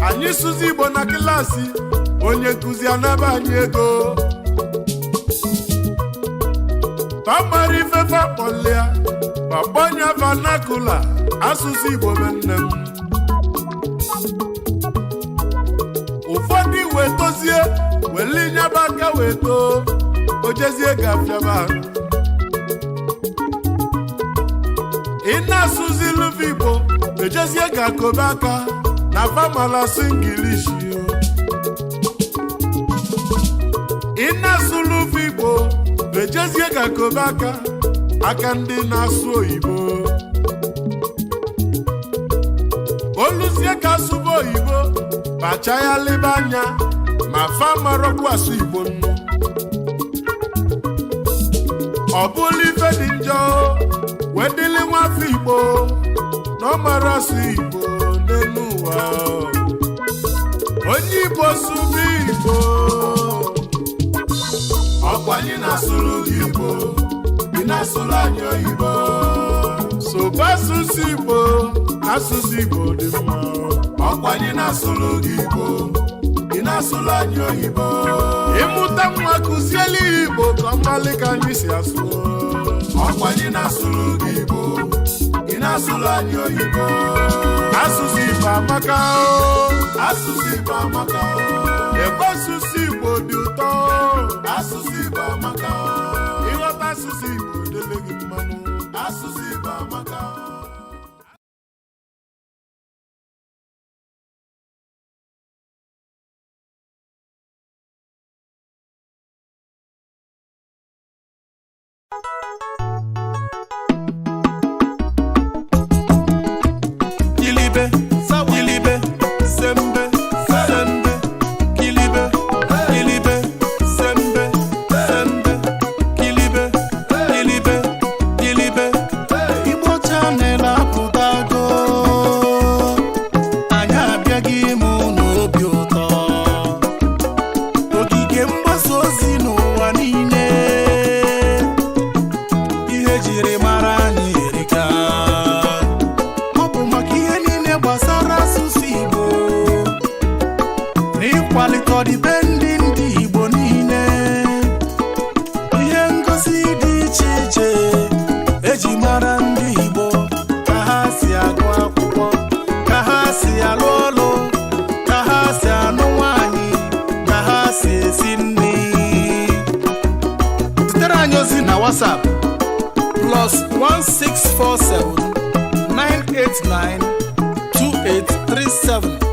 anyị sụzi Igbo na klaasị, onye nkụzi anaba anyị ego. Pamara ifefe akpọlịa kpakpọnya vernacular, asụsụ Igbo be nne m. Ụfọdụ wee tozie weli nyaba aka wee too, ojezie ga-afịaba. Ị na-asụzilu Igbo, ejezie ga-akobe aka na famala asụ English. Ị na-asụlu Igbo, ejezie ga-akobe aka aka ndị na-asụ oyibo. Oluzie ka asụba oyibo, kpacha ya lebe anya ma fa marọkwu asụ Igbo nnu. Ọ bụla ife dị njọ wee dịlị nwafọ Igbo na ọ mara asụ Igbo n'elu ụwa. Onye Igbo, sụba Igbo. Ọkwa anyị na-asụrụ gị Igbo, ị na-asụrụ anyị oyibo. Sụba asụsụ Igbo, asụsụ Igbo dị mma. Ọkwa anyị na-asụrụ gị Igbo, ị na-asụrụ anyị oyibo. Ịmụta nwa, kụzielu ya Igbo ka ọ malị ka anyị si asụ. Ọkwa anyị na-asụrụ gị Igbo, ị na-asụrụ anyị oyibo. Asụsụ Igbo amaka o. Asụsụ Igbo amaka o. Ebe asụsụ Igbo dị ụtọ. Kilibe, kilibe, sembe, sembe, kilibe, kilibe, sembe, sembe, kilibe, kilibe, kilibe. Igbo Channel apụtago, anyị abịaghị ịmụ n'obi ụtọ. Ogige mgbasa ozi n'ụwa niile, ihe jiri mara anyị erika. Ọ bụ maka ihe niile gbasara asụsụ Igbo na ịkwalite ọdịbendị ndị Igbo niile, ihe ngosi dị iche iche eji mara ndị Igbo, ka ha si agụ akwụkwọ, ka ha si alụ ọlụ, ka ha si anụ nwanyị, ka ha si esi nri. Zitere anyị ozi na WhatsApp +1647 989 2837.